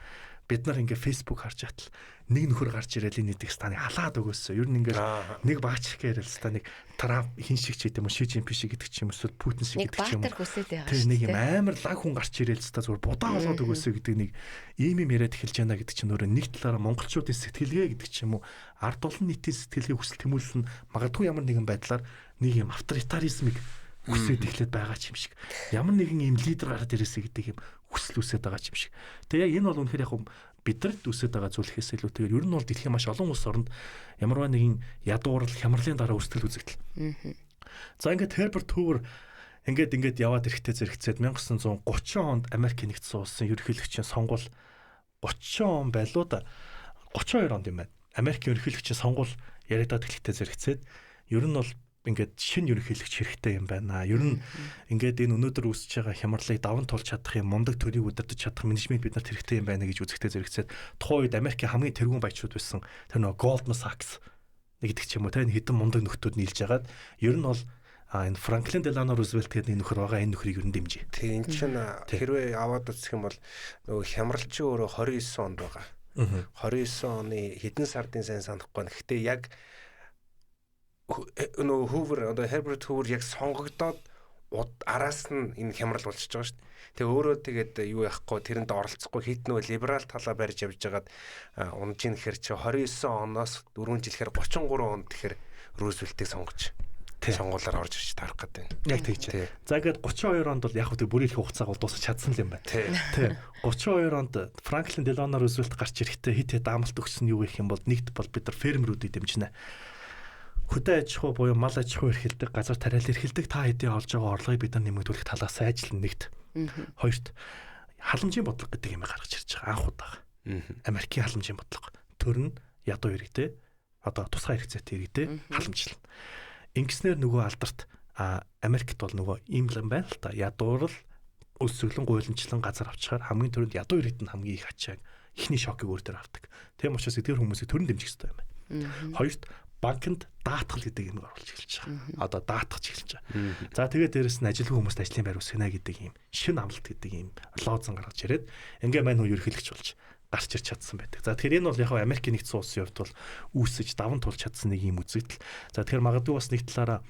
Speaker 2: Бид нар ингээд Facebook харж атал нэг нөхөр гарч ирэл энэ нэг станыг халаад өгөөсөө. Ер нь ингээд нэг баачих гээл станыг Трамп хин шиг ч гэдэм үү, Ши Жинпин шиг гэдэг ч юм эсвэл Путин шиг гэдэг ч юм
Speaker 3: уу. Нэг
Speaker 2: тийм нэг юм амар лаг хүн гарч ирэл ста зүгээр будаа болоод өгөөсөө гэдэг нэг ийм юм яриад эхэлж байна гэдэг чинь өөрөө нэг талаараа монголчуудын сэтгэлгээ гэдэг ч юм уу, ард олон нийтийн сэтгэлгээ хүсэл тэмүүлэл нь магадгүй ямар нэгэн байдлаар нэг юм авторитаризмыг хүсээд эхлээд байгаа ч юм шиг. Ямар нэгэн ийм лидер гараад ирээсэй гэдэг юм хүсэл үүсээд байгаа ч юм шиг. Тэгээ яг энэ бол үнэхээр яг бидэрт үүсээд байгаа зүйл гэхээс илүүтэйгээр ер нь бол дэлхийн маш олон улс оронд ямарваа нэгэн ядуурл хямралын дараа өрсөлдөл үзэгдэл. За ингээд Herbert Hoover ингээд яваад ирэхдээ зэрэгцээд 1930 онд Америк нэгдсэн улсын ерөнхийлөгчийн сонгуул 30 он байлуу да 32 онд юм байна. Америкийн ерөнхийлөгчийн сонгуул яриадаад эхлэхдээ зэрэгцээд ер нь бол ингээд шинэ ерөнхийлөгч хэрэгтэй юм байна. Ер нь ингээд энэ өнөөдөр үүсэж байгаа хямралыг даван туулж чадах юм мундаг төрийг удирдах чадах менежмент бид нарт хэрэгтэй юм байна гэж үзэхдээ зэрэгцээд тухайн үед Америкийн хамгийн тэргүүн баячууд байсан. Тэр нөгөө Goldman Sachs гэдэг ч юм уу те хэдэн мундаг нөхдүүд нийлж хагаад ер нь бол энэ Франклин Делано Рузвельт гэдэг нэг нөхөр байгаа, энэ нөхрийг ер нь дэмжээ.
Speaker 1: Тийм энэ чинь хэрвээ аваад үзэх юм бол нөгөө хямралчин өөрөө 29 онд байгаа. 29 оны хэдэн сардын сайн санахгүй. Гэхдээ яг нөгөө Hoover одоо Herbert Hoover яг сонгогдоод араас нь энэ хямрал болчихж байгаа шүү дээ. Тэгээ өөрөө тэгээд юу яахгүй тэрэнд оролцохгүй хит нөгөө либерал талаа барьж явж байгаад унж ийн гэхэр чи 29 оноос 4 жилээр 33 онд тэгэхээр Рузвельтийг сонгож сонгуулаар орж ирж таарах гэдэг байна.
Speaker 2: Яг тэгж. За ингээд 32 онд бол яг хөө бүрийн их хугацааг бол дуусгах чадсан л юм байна. Тий. 32 онд Франклин Делано Рузвельт гарч ирэхдээ хит хит амлалт өгсөн юу гэх юм бол нэгд бол бид нар фермерүүдийг дэмжинэ. Хөдөө аж ахуй буюу мал аж ахуй эрхэлдэг, газар тариал эрхэлдэг та хэдийн олж байгаа орлогыг бид нар нэмэгдүүлэх талаас ажиллана нэгт. Хоёрт халамжийн бодлого гэдэг юм гаргаж ирж байгаа анх удаага. Америкийн халамжийн бодлого. Төр нь ядуу иргэдээ одоо тусгай хэрэгцээтэй иргэдээ халамжлана. Ингэснээр нөгөө алдарт Америкт бол нөгөө ийм л юм байна л та. Ядуурл өсөглөн гуйланчлан газар авчаар хамгийн түрүүнд ядуу иргэд нь хамгийн их ачааг эхний шокыг өөр дээр авдаг. Тийм учраас эдгээр хүмүүсийг төрөн дэмжих хэрэгтэй юм байна. Хоёрт банкнд даатгал гэдэг юм оруулж эхэлж байгаа. Одоо даатгаж эхэлж байгаа. За тэгээд дээрэс нь ажилгүй хүмүүст ажлын байр үүсгэнэ гэдэг юм шинэ амлалт гэдэг юм лозон гаргаж ирээд ингээ мань хүн ерөнхийлөгч болж гарч ирч чадсан байдаг. За тэгэхээр энэ бол яг Америкийн нэгдсэн улсын хувьд бол үүсэж даван туулж чадсан нэг юм үзэгдэл. За тэгэхээр магадгүй бас нэг талаараа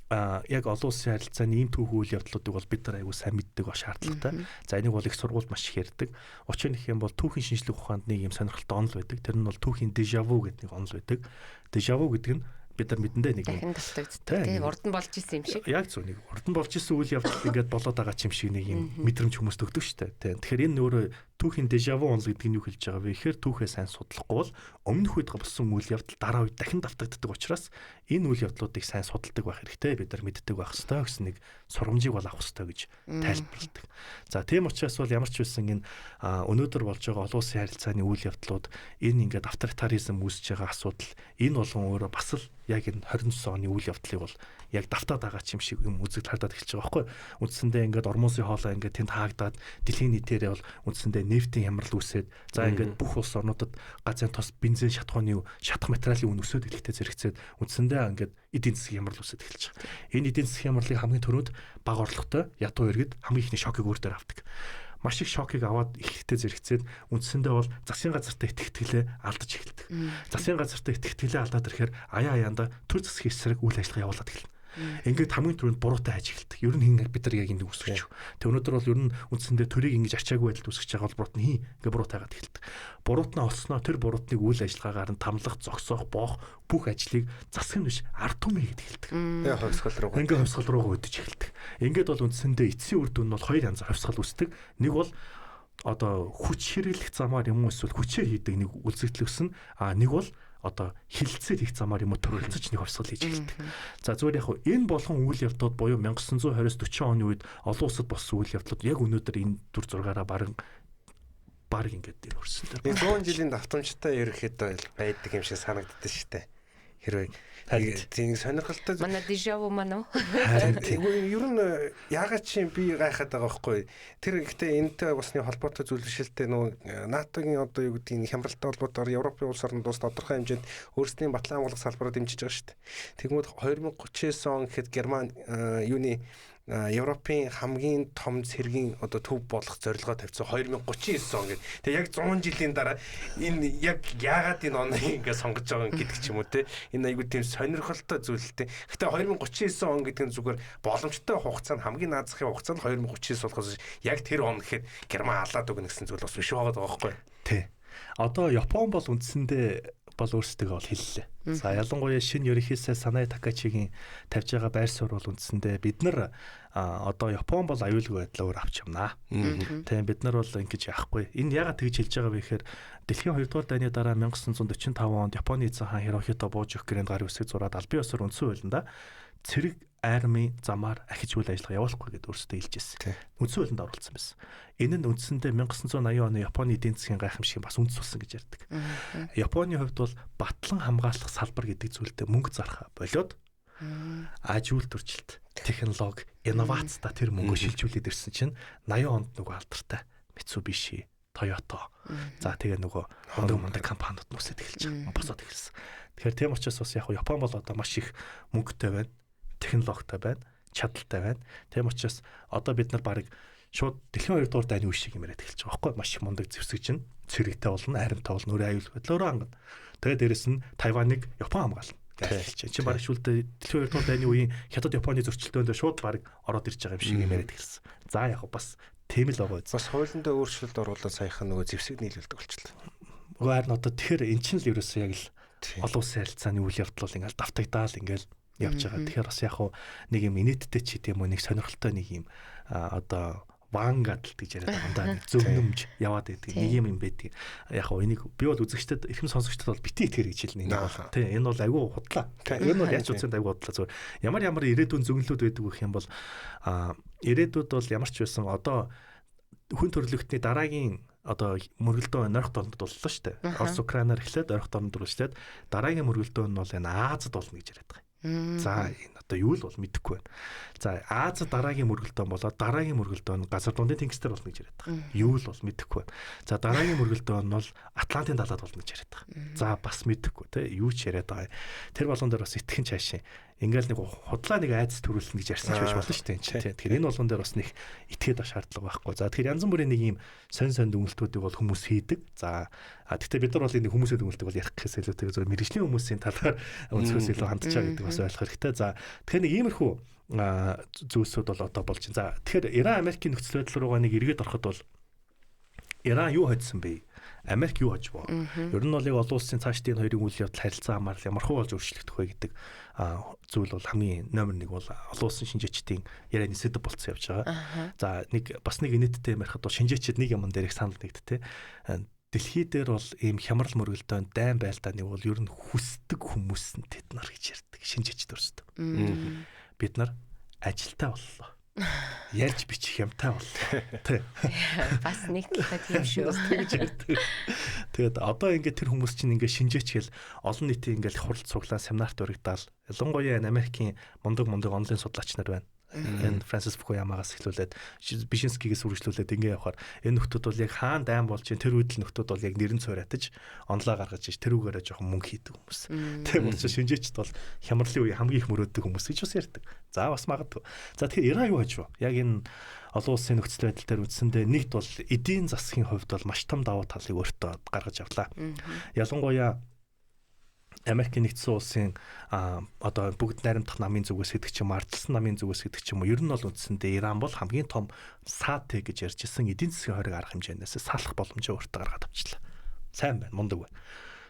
Speaker 2: яг олон улсын харилцааны ийм түүхэн үйл явдлуудыг бол бид нар аягүй сайн мэддэг ба шаардлагатай. За энийг бол их сургуульд маш их ярьдаг. Учир нь гэх юм бол түүхийн шинжлэх ухаанд нэг юм сонирхолтой онол байдаг. Тэр нь бол түүхийн дежавю гэдэг нэг онол байдаг. Дежавю гэдэг нь бид нар мэдэндээ нэг
Speaker 3: юм дахин давтагддаг тийм урд нь болж исэн юм шиг.
Speaker 2: Яг зөв нэг урд нь болж исэн үйл явдал ингээд болоод байгаа ч юм шиг нэг юм мэдрэмж хүмүүст өгдөг шүү дээ. Тийм. Тэгэхээр энэ өөрөө түүхийн дежавю онол гэдэг нь юу хэлж байгаа вэ гэхээр түүхээ сайн судлахгүй бол өмнөх үед болсон үйл явдал дараа үед дахин давтагддаг учраас энэ үйл явдлуудыг сайн судалдаг байх хэрэгтэй. Бид нар мэддэг байх ёстой гэсэн нэг сургамжийг бол авах ёстой гэж тайлбарладаг. За тийм учраас бол ямар ч байсан энэ өнөөдөр болж байгаа олон улсын харилцааны үйл явдлууд энэ ингээд авторитаризм үүсэж байгаа асуудал энэ болгон өөрөө бас л яг энэ 29 оны үйл явдлыг бол яг давтаад байгаа ч юм шиг юм үзэгдэл хардаад эхэлж байгаа байхгүй. Үндсэндээ ингээд Ормузын хоолой ингээд тэнд хаагдаад дэлхийн нийтээрээ бол үндсэндээ нефтийн хямрал үүсээд за ингээд бүх улс орнуудад газрын тос бензин шатхууны шатах материалын үн өсөөд эхлэхдээ зэрэгцээд үндсэндээ ингээд эдийн засгийн хямрал үүсээд эхэлж байгаа. Энэ эдийн засгийн хямралыг хамгийн түрүүнд бага орлоготой ядуу иргэд хамгийн ихний шокыг өөр дээр авдаг. Маш их шокыг аваад эхлэхдээ зэрэгцээд үндсэндээ бол засгийн газартай итгэх итгэлээ алдаж эхэлдэг. Засгийн газартай итгэх итгэлээ алдаад ирэхээр аяа аяанда төр засгийн эсрэг үйл ажиллагаа явуулаад эхэлнэ. Ингээд хамгийн түрүүнд буруутай хайж эхэлдэг. Ер нь хин бид нар яг энд үсгэж. Тэг өнөөдөр бол ер нь үндсэндээ төрийг ингэж ачаагүй байдалд үсгэж байгаа бол буруут нь хин ингээ буруут хайгаад эхэлдэг. Буруутнаа олсноо тэр буруутныг үйл ажиллагаагаар нь тамлах, зогсоох, боох бүх ажлыг засаг нь биш ард түмэн хийгээд эхэлдэг.
Speaker 1: Тэгээ хувьсгал руу.
Speaker 2: Ингээ хувьсгал руугаа өдөж эхэлдэг. Ингээд бол үндсэндээ эцсийн үр дүн нь бол хоёр янзаар хувьсгал үүсдэг. Нэг бол одоо хүч хэрэглэх замаар юм уу эсвэл хүчээр хийдэг нэг үзэгдэл өснө. А нэг бол одоо хилцээр хийх замаар юм уу төрөлцөж нэг хувьсгал хийж эхэлдэг. За зүгээр яг хөө энэ болгон үйл явдлууд буюу 1920-с 40 оны үед олон улсад болсон үйл явдлууд яг өнөөдөр энэ дүр зургаараа бараг ингээд энэ өрсөн дээр.
Speaker 1: 100 жилийн давтамжтай ерөнхийдөө байдаг юм шиг санагддаг шүү дээ. Хэрвээ тийм сонирхолтой
Speaker 3: манай дежаву маань уу?
Speaker 1: Ер нь яагаад чи би гайхаад байгаа байхгүй. Тэр ихтэй энэтэй бас нэг холбоотой зүйл биш л дээ, нөгөө НАТО-гийн одоо юу гэдгийг хямралтай холбоотойгоор Европын улс орнууд бас тодорхой хэмжээнд өөрсдийн батлан агуулга салбараа дэмжиж байгаа шүү дээ. Тэгмүүд 2039 он гэхэд Герман юуны Европын хамгийн том цэргийн одоо төв болох зорилгоо тавьсан 2039 он гэдэг. Тэгээ яг 100 жилийн дараа энэ яг яагаад энэ оныг ингээ сонгож байгаа юм гэдэг ч юм уу те. Энэ айгуу тийм сонирхолтой зүйл л те. Гэтэ 2039 он гэдэг нь зүгээр боломжтой хугацаа нь хамгийн наад захын хугацаа нь 2039 болохоос яг тэр он гэхэд Герман алаад өгнө гэсэн зүйл бас биш байгаа байхгүй.
Speaker 2: Тий. Одоо Япон бол үндсэндээ бол өөрсдөө бол хэллээ. За ялангуяа шинэ ерөнхий сайд Санай Такачигийн тавьж байгаа байр суурь бол үндсэндээ бид нар одоо Япон бол аюулгүй байдлаа өөр авч явнаа. Тийм бид нар бол ингэж яахгүй. Энэ ягаад тэгж хэлж байгаа вэ гэхээр дэлхийн 2 дугаар дайны дараа 1945 онд Японы эзэн хаан Хирохито бууж өгөх гэрээнд гар үсэг зураад албан ёсоор үндсэн хуулиндаа цэрэг армийн замаар ахиж үйл ажиллагаа явуулахгүй гэдээ өөрсдөө хэлж ирсэн. Үндсэн хуулинд оруулсан байсан. Энэ нь үндсэндээ 1980 оны Японы эдийн засгийн гайхамшигын бас үндэс болсон гэж ярьдаг. Японы хувьд бол батлан хамгаалах салбар гэдэг зүйлдээ мөнгө зархаа болиод аж үйлдвэрчлэлт, технологи, инновацтай тэр мөнгөө шилжүүлээд ирсэн чинь 80 онд нөгөө алдартай Mitsubishi, Toyota. За тэгээ нөгөө мундаг компаниуд нүсэд эхэлж байгаа. Босоод эхэлсэн. Тэгэхээр тийм учраас бас яг Япон бол одоо маш их мөнгөтэй байна, технологитой байна, чадaltaй байна. Тийм учраас одоо бид нар барыг шууд дэлхийн 2 дугаар дайны үе шиг юм яриад эхэлж байгаа байхгүй. Маш их мундаг зэвсэг чинь цэрэгтэй болно, аримтай болно, өөрөө аюулгүй байдлаар өөрөө хангана. Тэгээ дээрэс нь Тайваныг Япон хамгаална гэж хэлж байна. Чи бараг шүүлдэ дэлхийн 2 дугаар дайны үеийн хятад Японы зөрчилдөөнд шууд бараг ороод ирж байгаа юм шиг юм яриад эхэлсэн. За яг бас тийм л байгаа.
Speaker 1: Бас хуулиндаа өөрчлөлт оруулаад саяхан нөгөө зэвсэг нийлүүлдэг болчихлоо.
Speaker 2: Үгүй харин одоо тэгэхээр эн чинь л ерөөсөө яг л олон улсын харилцааны үйл явдал бол ингээл давтагдаал ингээл явж байгаа. Тэгэхээр бас яг хуу нэг юм инээдтэй ч гэдэм үү нэг сонирхолтой нэг юм одоо вангадалт гэж яриад байгаа юм да. Нэг зөвнөмж яваад байдаг. Нэг юм юм байдаг. Яг хуу энийг би бол үзэгчдэд эрхэм сонсогчдод бол бити итгэр гэж хэлнэ. Энэ бол тий энэ бол айгүй худлаа. Энэ бол яаж үзсэн айгүй худлаа. Зүгээр ямар ямар ирээдүйн зөгнөлүүд байдаг гэх юм бол ирээдүйд бол ямар ч байсан одоо хүн төрөлхтний дараагийн одоо мөргөлдөө ойрох дорнод боллоо шүү дээ. Орос Украинаар эхлээд ойрох дорнод үргэлжлээд дараагийн мөргөлдөө нь бол энэ Азад болно гэж яриад байгаа. За энэ одоо юу л бол мэдэхгүй байна. За Азад дараагийн мөргөлдөөн болоод дараагийн мөргөлдөөн нь газар дундын тэнгис дээр болно гэж яриад байгаа. Юу л бол мэдэхгүй байна. За дараагийн мөргөлдөөн нь бол Атлантын далайд болно гэж яриад байгаа. За бас мэдэхгүй те юу ч яриад байгаа. Тэр болгон дээр бас итгэн цаашин ингээл нэг худлаа нэг айдас төрүүлнэ гэж ярьсан ч байж болно шүү дээ энэ чинь. Тэгэхээр энэ болгон дээр бас нэг итгээд байх шаардлага байхгүй. За тэгэхээр янз бүрийн нэг юм сонь сонь дүгнэлтүүдийг бол хүмүүс хийдэг. За гэхдээ бид нар бол энэ хүмүүсийн дүгнэлтийг бол ярих гэхээс илүү зөв мэрэгжлийн хүмүүсийн талаар өнцгөөс илүү хандж байгаа гэдэг бас ойлгох хэрэгтэй. За тэгэхээр нэг иймэрхүү зүйлсүүд бол одоо болж байна. За тэгэхээр Иран Америкийн нөхцөл байдал руугаа нэг эргээд ороход бол Иран юу хоцсон бэ? Америк юу хожив? Ер нь бол яг олон улсын цаашдын хоёрын үйл явдал харилцаа хамаарал ямархуу болж өөрчлөгдөх вэ гэдэг зүйл бол хамгийн номер 1 бол олон улсын шинжээчдийн ярианы сэдэв болцсон явж байгаа. За нэг бас нэг инээдтэй юм ярихад бол шинжээчид нэг юмн дээр их санал нэгдтэй. Дэлхий дээр бол ийм хямрал мөргөлдөөнд дайн байлдааныг бол ер нь хүсдэг хүмүүс нь тэд нар гэж ярьдаг. Шинжээчд өөрсдөө. Бид нар ажилтаа боллоо. Ярьж бичих юмтай боллоо. Тэ.
Speaker 3: Бас нэг талтай тийм шүү.
Speaker 2: Бас тэгж ярьдаг. Тэгээд одоо ингээд тэр хүмүүс чинь ингээд шинжээч гэл олон нийтийн ингээд хурал цуглаан семинарт урагдаал. Ялангуяа энэ Америкийн мундаг онлайн судлаач нар байна. Энэ Фрэнсис Фукуямагаас эхлүүлээд Бишинскигээс үргэлжлүүлээд ингээ явахаар энэ нөхдүүд бол яг хаан дайн болж тэр үед л нөхдүүд бол яг нэрэн цууратаж онлоо гаргаж иж тэрүүгээрээ жоохон мөнгө хийдэг хүмүүс. Тийм учраас шинжээчд бол хямралын үе хамгийн их мөрөөддөг хүмүүс гэж бас ярьдаг. За бас магадгүй. За тэгэхээр Иран юу хожив? Яг энэ олон улсын нөхцөл байдал дээр үндсэндээ нэгд бол эдийн засгийн хувьд бол маш том давуу талыг өөртөө гаргаж авлаа. Ялангуяа Америкийн нэгдсэн улсын одоо бүгд найрамдах намын зүгээс гэдэг ч юм уу, ардчилсан намын зүгээс гэдэг ч юм уу, ер нь бол үндсэндээ Иран бол хамгийн том САТ гэж ярьж исэн эдийн засгийн хориг арга хэмжээнээс салах боломжоо өөртөө гаргаад авчлаа. Сайн байна, мундаг байна.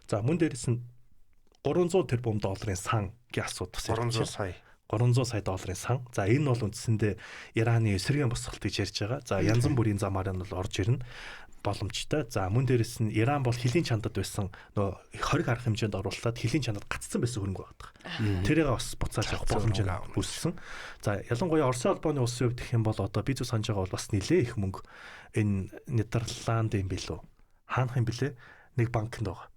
Speaker 2: За мөн дээрэс нь 300 тэрбум долларын сангийн асуудал
Speaker 1: 300 сая
Speaker 2: 300 сая долларын сан. За энэ бол үндсэндээ Ираны эсрэгийн босголт гэж ярьж байгаа. За янз бүрийн замаар нь бол орж ирнэ боломжтой. За мөн дээрэс нь Иран бол хөлийн чандад байсан нөгөө хориг арга хэмжээнд оруулаад хөлийн чандад гацсан байсан хөрөнгө байдаг. Тэрийг бас буцааж авах боломж үүссэн. За ялангуяа Оросын холбооны улсын хувьд гэх юм бол одоо би зүг санаж байгаа бол бас нэлээ их мөнгө энэ Нидерланд юм билүү? Хаанах юм билээ? Нэг банкнд байгаа.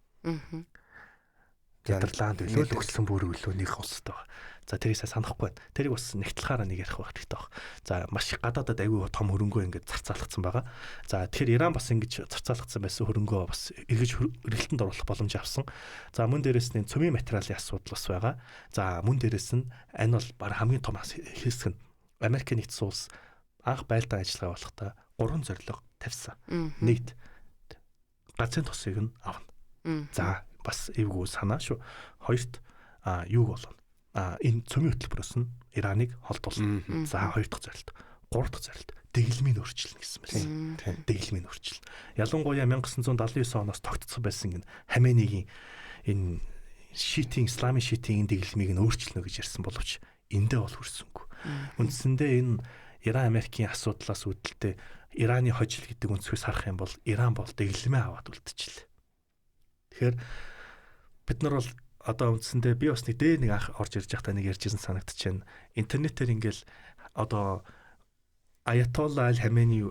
Speaker 2: Нидерланд илүү Люксембург илүү нэг улстай байгаа. За тэрийг сайн санахгүй байна. Тэрийг бас нэгтлахаараа нэг ярих байх хэрэгтэй баг. За маш их гадаадад аягүй том хөрөнгөө ингээд зарцаалгдсан байгаа. За тэгэхээр Иран бас ингэж зарцаалгдсан байсан хөрөнгөө бас эргэж эргэлтэнд оруулах боломж авсан. За мөн дээрэс нь цөмийн материалын асуудал бас байгаа. За мөн дээрэс нь энэ бол баг хамгийн том хэсэг нь Америк нэгдсэн улс анх байлдаан ажиллагаа болохдоо 3 зорилго тавьсан. Нэгд газрын тосыг нь авна. За бас эвгүй санаа шүү. Хоёрт юуг болгоно? Энэ цөмийн хөтөлбөрөөс нь Ираныг холдуулна. За хоёр дахь зорилт. Гурав дахь зорилт дэглэмийг өөрчилнө гэсэн байсан. Дэглэмийг өөрчилнө. Ялангуяа 1979 оноос тогтцсон байсан энэ Хаменигийн энэ шиитийн исламын шиитийн дэглэмийг нь өөрчилнө гэж ярьсан боловч эндээ бол хүрсэнгүй. Үндсэндээ энэ Иран Америкийн асуудлаас үүдэлтэй Ираны хожил гэдэг өнцгөөс харах юм бол Иран бол дэглэмээ аваад үлдчихлээ. Тэгэхээр бид нар бол одоо үндсэндээ би бас нэг дээр нэг анх орж ирж байхдаа нэг ярьжсэн санагдчихэв. Интернетээр ингээл одоо Аятолла Аль Хамени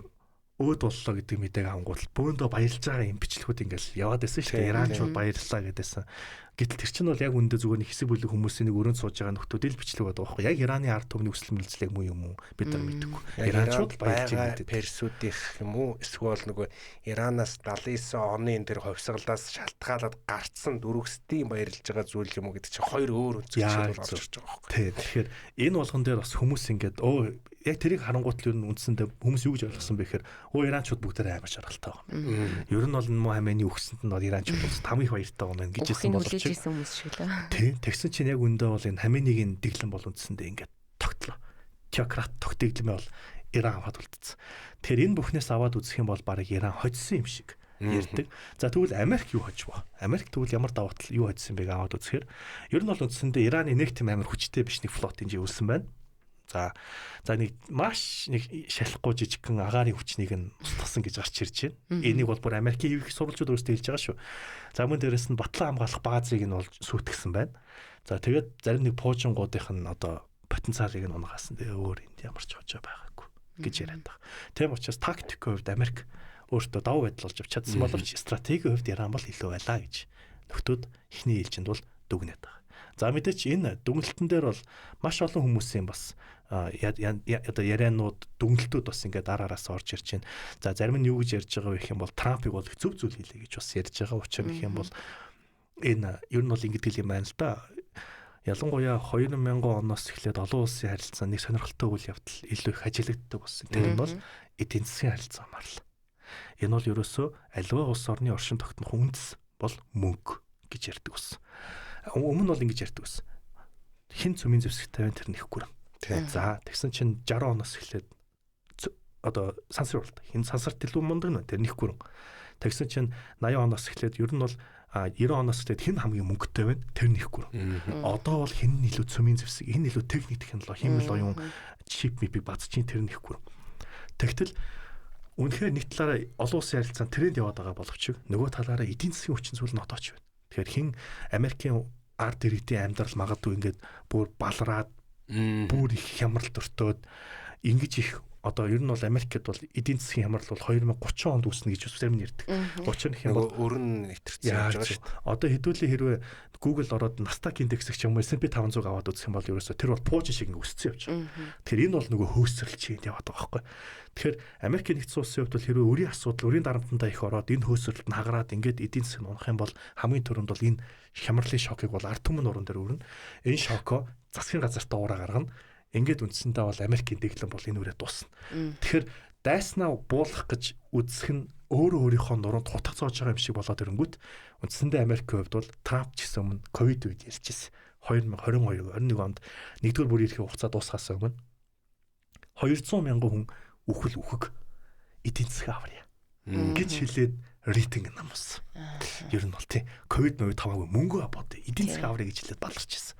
Speaker 2: өөд боллоо гэдэг мэдээг авангуут бөөндөө баярлж байгаа юм бичлэгүүд ингээл яваад байсан шүү дээ. Иранчууд баярлалаа гэдээсэн. Гэтэл тэр чинь бол яг үндэ зүгээр нэг хэсэг бүлэг хүмүүсийн нэг өрөөнд сууж байгаа нөхдүүд л бичлэг байдаг байхгүй. Яг Ираны ард түмний өсөл мэлзлэг муу юм уу? Бид нар мэдэхгүй.
Speaker 1: Иранчууд баярлж байгаа гэдэг. Персүүдийнх юм уу? Эсвэл нөгөө Иранаас 79 оны энэ тэр хувьсгалаас шалтгаалаад гарцсан дөрвөстийн баярлж байгаа зүйл юм уу гэдэг чинь хоёр өөр өнцөг жишээ бол орж ирж байгаа байхгүй.
Speaker 2: Тий. Тэгэхээр энэ болгон дээр бас хүмүүс ингээд яг тэрийг харангуут л ер нь үндсэндээ хүмүүс юу гэж ойлгосон бэ гэхээр иранчууд бүгдээрээ амар шаргалтай байгаа юм. Ер нь бол муу хамааны өгсөнд нь бол иранчууд бол хамгийн их баяртай байгаа юм гэж хэлсэн боловч
Speaker 3: хүмүүс шиг лээ.
Speaker 2: Тий. Тэгсэн чинь яг үндэ бол энэ хамааныгийн дэглэм бол үндсэндээ ингээд тогтлоо. Теократ тогт дэглэмээ бол Иран аваад үлдсэн. Тэгэхээр энэ бүхнээс аваад үзэх юм бол бараг Иран хоцсон юм шиг ярьдаг. За тэгвэл Америк юу хожив? Америк тэгвэл ямар давуу тал юу хоцсон бэ аваад үзэхээр ер нь бол үндсэндээ Ираны нэг тийм амар хүчтэй биш нэг флот энэ үүссэн байна. За нэг маш нэг шалахгүй жижигхэн агаарын хүчнийг нь устгасан гэж гарч ирж байна. Энийг бол бүр Америкийн хэвлэх сурвалжууд өөрсдөө хэлж байгаа шүү. За мөн дээрэс нь батлан хамгаалах баазыг нь бол сүйтгэсэн байна. За тэгээд зарим нэг пуужингуудынх нь одоо потенциалыг нь унгаасан. Тэгээ өөр энд ямар ч хожоо байгаагүй гэж яриад байгаа. Тийм учраас тактикийн хувьд Америк өөртөө давуу байдал болж авч чадсан боловч стратегийн хувьд Иран бол илүү байлаа гэж нөхдүүд эхний ээлжинд бол дүгнээд байгаа. За мэдээч энэ дүгнэлтэн дээр бол маш олон хүмүүсийн бас одоо ярианууд дүгнэлтүүд бас ингээд ар араас орж ирж байна. За зарим нь юу гэж ярьж байгаа вэ гэх юм бол Трампыг бол их зөв зүйл хийлээ гэж бас ярьж байгаа. Учир нь гэх юм бол энэ ер нь бол ингэдэг юм байна л да. Ялангуяа 2000 оноос эхлээд олон улсын харилцаа нэг сонирхолтой үйл явдал илүү их ажиглагддаг болсон. Тэр нь бол эдийн засгийн харилцаа марлаа. Энэ бол ерөөсөө аливаа улс орны оршин тогтнох үндэс бол мөнгө гэж ярьдаг болсон. Өмнө нь бол ингэж ярьдаг байсан. Хин цөмийн зэвсэгтэй байна тэр нэг гүрэн. За тэгсэн чинь 60 оноос эхлээд одоо сансар болтой. Хин сансарт илүү мундаг нь тэр нэг гүрэн. Тэгсэн чинь 80 оноос эхлээд ер нь бол 90 оноос эхлээд хин хамгийн мөнгөтэй байна тэр нэг гүрэн. Одоо бол хин илүү цөмийн зэвсэг, хин илүү техник технологи, хин л оюун чип мипийг базж чинь тэр нэг гүрэн. Тэгтэл үнэхээр нэг талаараа олон улсын харилцаа тренд яваад байгаа боловч нөгөө талаараа эдийн засгийн хүчин зүйл нь одоо ч байна. Тэгэхээр хин Америкийн ард иргэдийн амьдрал магадгүй ингээд бүр балраад бүр их хямралд өртөөд ингэж их одоо ер нь бол Америкт бол эдийн засгийн хямрал бол 2030 онд үүснэ гэж зарим нь ярьдаг.
Speaker 1: Учир нь гэх юм бол өрн нэвтэрсэн
Speaker 2: явж байгаа шүү дээ. Одоо хэдүүлээ хэрвээ Google ороод Nasdaq индексийг ч юм уу S&P 500 аваад үзэх юм бол ерөөсөө тэр бол пуужин шиг ингэ өссөн явж байгаа. Тэгэхээр энэ бол нөгөө хөөсрөл чигэнд яваад байгаа байхгүй. Тэгэхээр Америкийн нэгдсэн улсын хувьд бол хэрвээ өрийн асуудал, өрийн дарамтандаа их ороод энэ хөөсрөлт нь хагараад ингээд эдийн засаг нь унах юм бол хамгийн түрүүнд бол энэ хямралын шокыг бол ард түмэн нуруунд дээр өрнө. Энэ шоко засгийн газартаа ураа гаргана. Ингээд үндсэндээ бол Америкийн дэглэм бол энэ үрээ дуусна. Тэгэхээр дайснаа буулгах гэж үзэх нь өөрөө өөрийнхөө нуруунд хутга зоож байгаа юм шиг болоод ирэнгүүт үндсэндээ Америкийн хувьд бол Трамп ч гэсэн өмнө ковид үед ярьж ирсэн. 2022 21 онд нэгдүгээр бүр ирэхийн хугацаа дуусахаас өмнө 200 мянган хүн үхэл үхэг эдийн засаг аварья гэж хэлээд рейтинг намсан. Ер нь бол тий ковид үед хамаагүй мөнгө бод эдийн засаг аварья гэж хэлээд баларч ирсэн.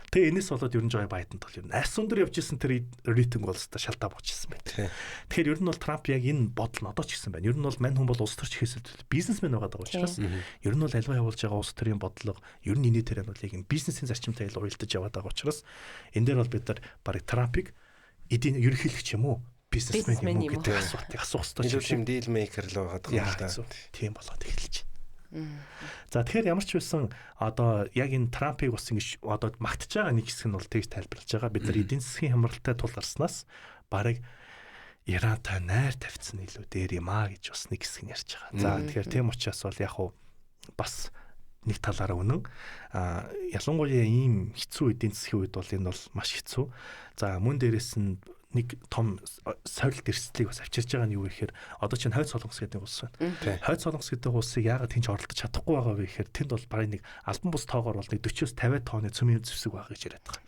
Speaker 2: Тэгээ энэс болоод ер нь Жо Байден тол ер нь арьс өндөр явж исэн тэр рейтинг бол өстой шалтаа буучсан байна. Тэгэхээр ер нь бол Трамп яг энэ бодол нь одоо ч гэсэн байна. Ер нь бол мань хүн бол улс төрч хийсэл бизнесмен байгаа даа учраас ер нь бол альва явуулж байгаа улс төрийн бодлого ер нь энэ тэр нь бол яг энэ бизнесийн зарчимтай ил уялдаж яваад байгаа учраас энэ дээр бол бид нар барыг Трампыг эдийн ерөнхийлөгч юм уу бизнесмен юм уу гэдэг асуултыг асуух ёстой
Speaker 1: юм шиг. Deal maker л байгаа юм л да.
Speaker 2: Тийм болоод эхэлж байна. За тэгэхээр ямар ч байсан одоо яг энэ Трампыг бас ингэж одоо магтаж байгаа нэг хэсэг нь бол тэгж тайлбарлаж байгаа. Бид нар эдийн засгийн хямралтай тул гарснаас бараг Ирантай найр тавьсан илүү дээр юм аа гэж бас нэг хэсэг нь ярьж байгаа. За тэгэхээр тийм учраас бол яг уу бас нэг талаараа үнэн. А ялангуяа ийм хэцүү эдийн засгийн үед бол энэ бол маш хэцүү. За мөн дээрэс нь нэг том сорилт эрсдлийг бас авчирж байгаа нь юу вэ гэхээр одоо чинь хойд солонгос гэдэг улс байна. Хойд солонгос гэдэг улсыг яагаад тэнч оролдож чадахгүй байгаа вэ гэхээр тэнд бол бараг нэг албан бус тоогоор бол нэг 40-оос 50 тонны цөмийн зэвсэг байгаа гэж яриад байгаа.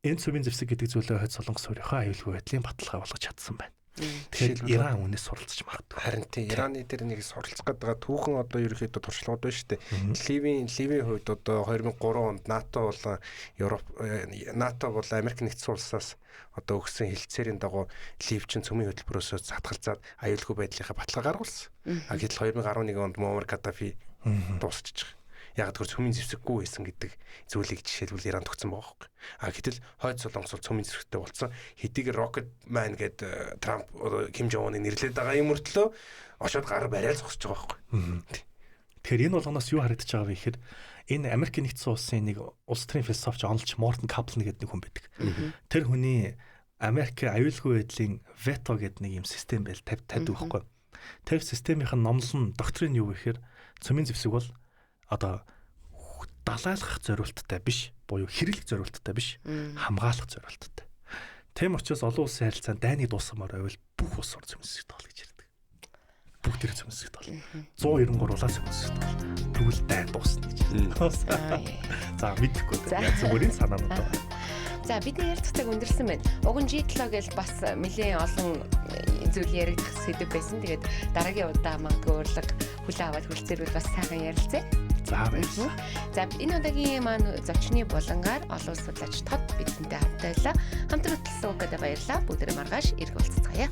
Speaker 2: Энэ цөмийн зэвсэг гэдэг зүйлээ хойд солонгос өөрийнхөө аюулгүй байдлын баталгаа болгож чадсан байна. Тэгэхээр Иран үнээс суралцж магадгүй.
Speaker 1: Харин тийм Ираны дээр нэг суралцах гэдэг байгаа түүхэн одоо ерөөхдөө туршлагууд байна шүү дээ. Ливийн хувьд одоо 2003 онд НАТО болон Европ НАТО болон Америк нэгдсэн улсаас одоо өгсөн хилцээрийн дагуу Лив чинь цөмийн хөтөлбөрөөсөө сатгалзаад аюулгүй байдлынхаа баталгаа гаргуулсан. А гэтэл 2011 онд Муаммар Каддафи дуусчих. Яг тэр цөмийн зэвсэггүй байсан гэдэг зүйлийг жишээлбэл Иран төгсөн байгаа байхгүй. А гэтэл хойд солонгос бол цөмийн зэвсэгтэй болсон. Хэдийгээр Rocket Man гэдэг Трамп Ким Жон Уныг нэрлээд байгаа юм мөртлөө очоод гар барайл зогсож байгаа байхгүй.
Speaker 2: Тэгэхээр энэ болгоноос юу харагдаж байгаа вэ гэхээр энэ Америк нэгдсэн улсын нэг улс төрийн философч онолч Мортон Каплан гэдэг нэг хүн байдаг. Тэр хүний Америк аюулгүй байдлын вето гэдэг нэг юм систем байл тавьдаг байхгүй. Тэр системийнх нь номлол нь доктрин юу вэ гэхээр цөмийн зэвсэг бол одоо далайлах зориулттай биш, буюу хэрэглэх зориулттай биш, хамгаалах зориулттай. Тийм учраас олон улсын харилцаанд дайны дуусгамаар байвал бүх улс ор цөмсгөлт тоол гэж ярьдаг. Бүгд тэр цөмсгөлт тоол. 193 улаас цөмсгөлт тоол. Тэгвэл дайн дуусна гэж ярьдаг. За мэдэхгүй. Янз бүрийн санаанууд байна.
Speaker 3: За бидний ярилцах цаг өндөрлсөн байна. Уг нь G7 гэж бас нэлээд олон зүйл яригдах сэдэв байсан. Тэгээд дараагийн удаа магадгүй урилга хүлээн аваад хүрэлцээрвэл бас сайхан ярилцъя.
Speaker 2: За баярлалаа.
Speaker 3: За энэ удаагийн маань зочны булангаар олон улс судлаач Тод бидэнтэй хамт байлаа. Хамтран хөтлсөн үгэдэ баярлалаа. Бүгдээрээ маргааш ирэх уулзцгаая.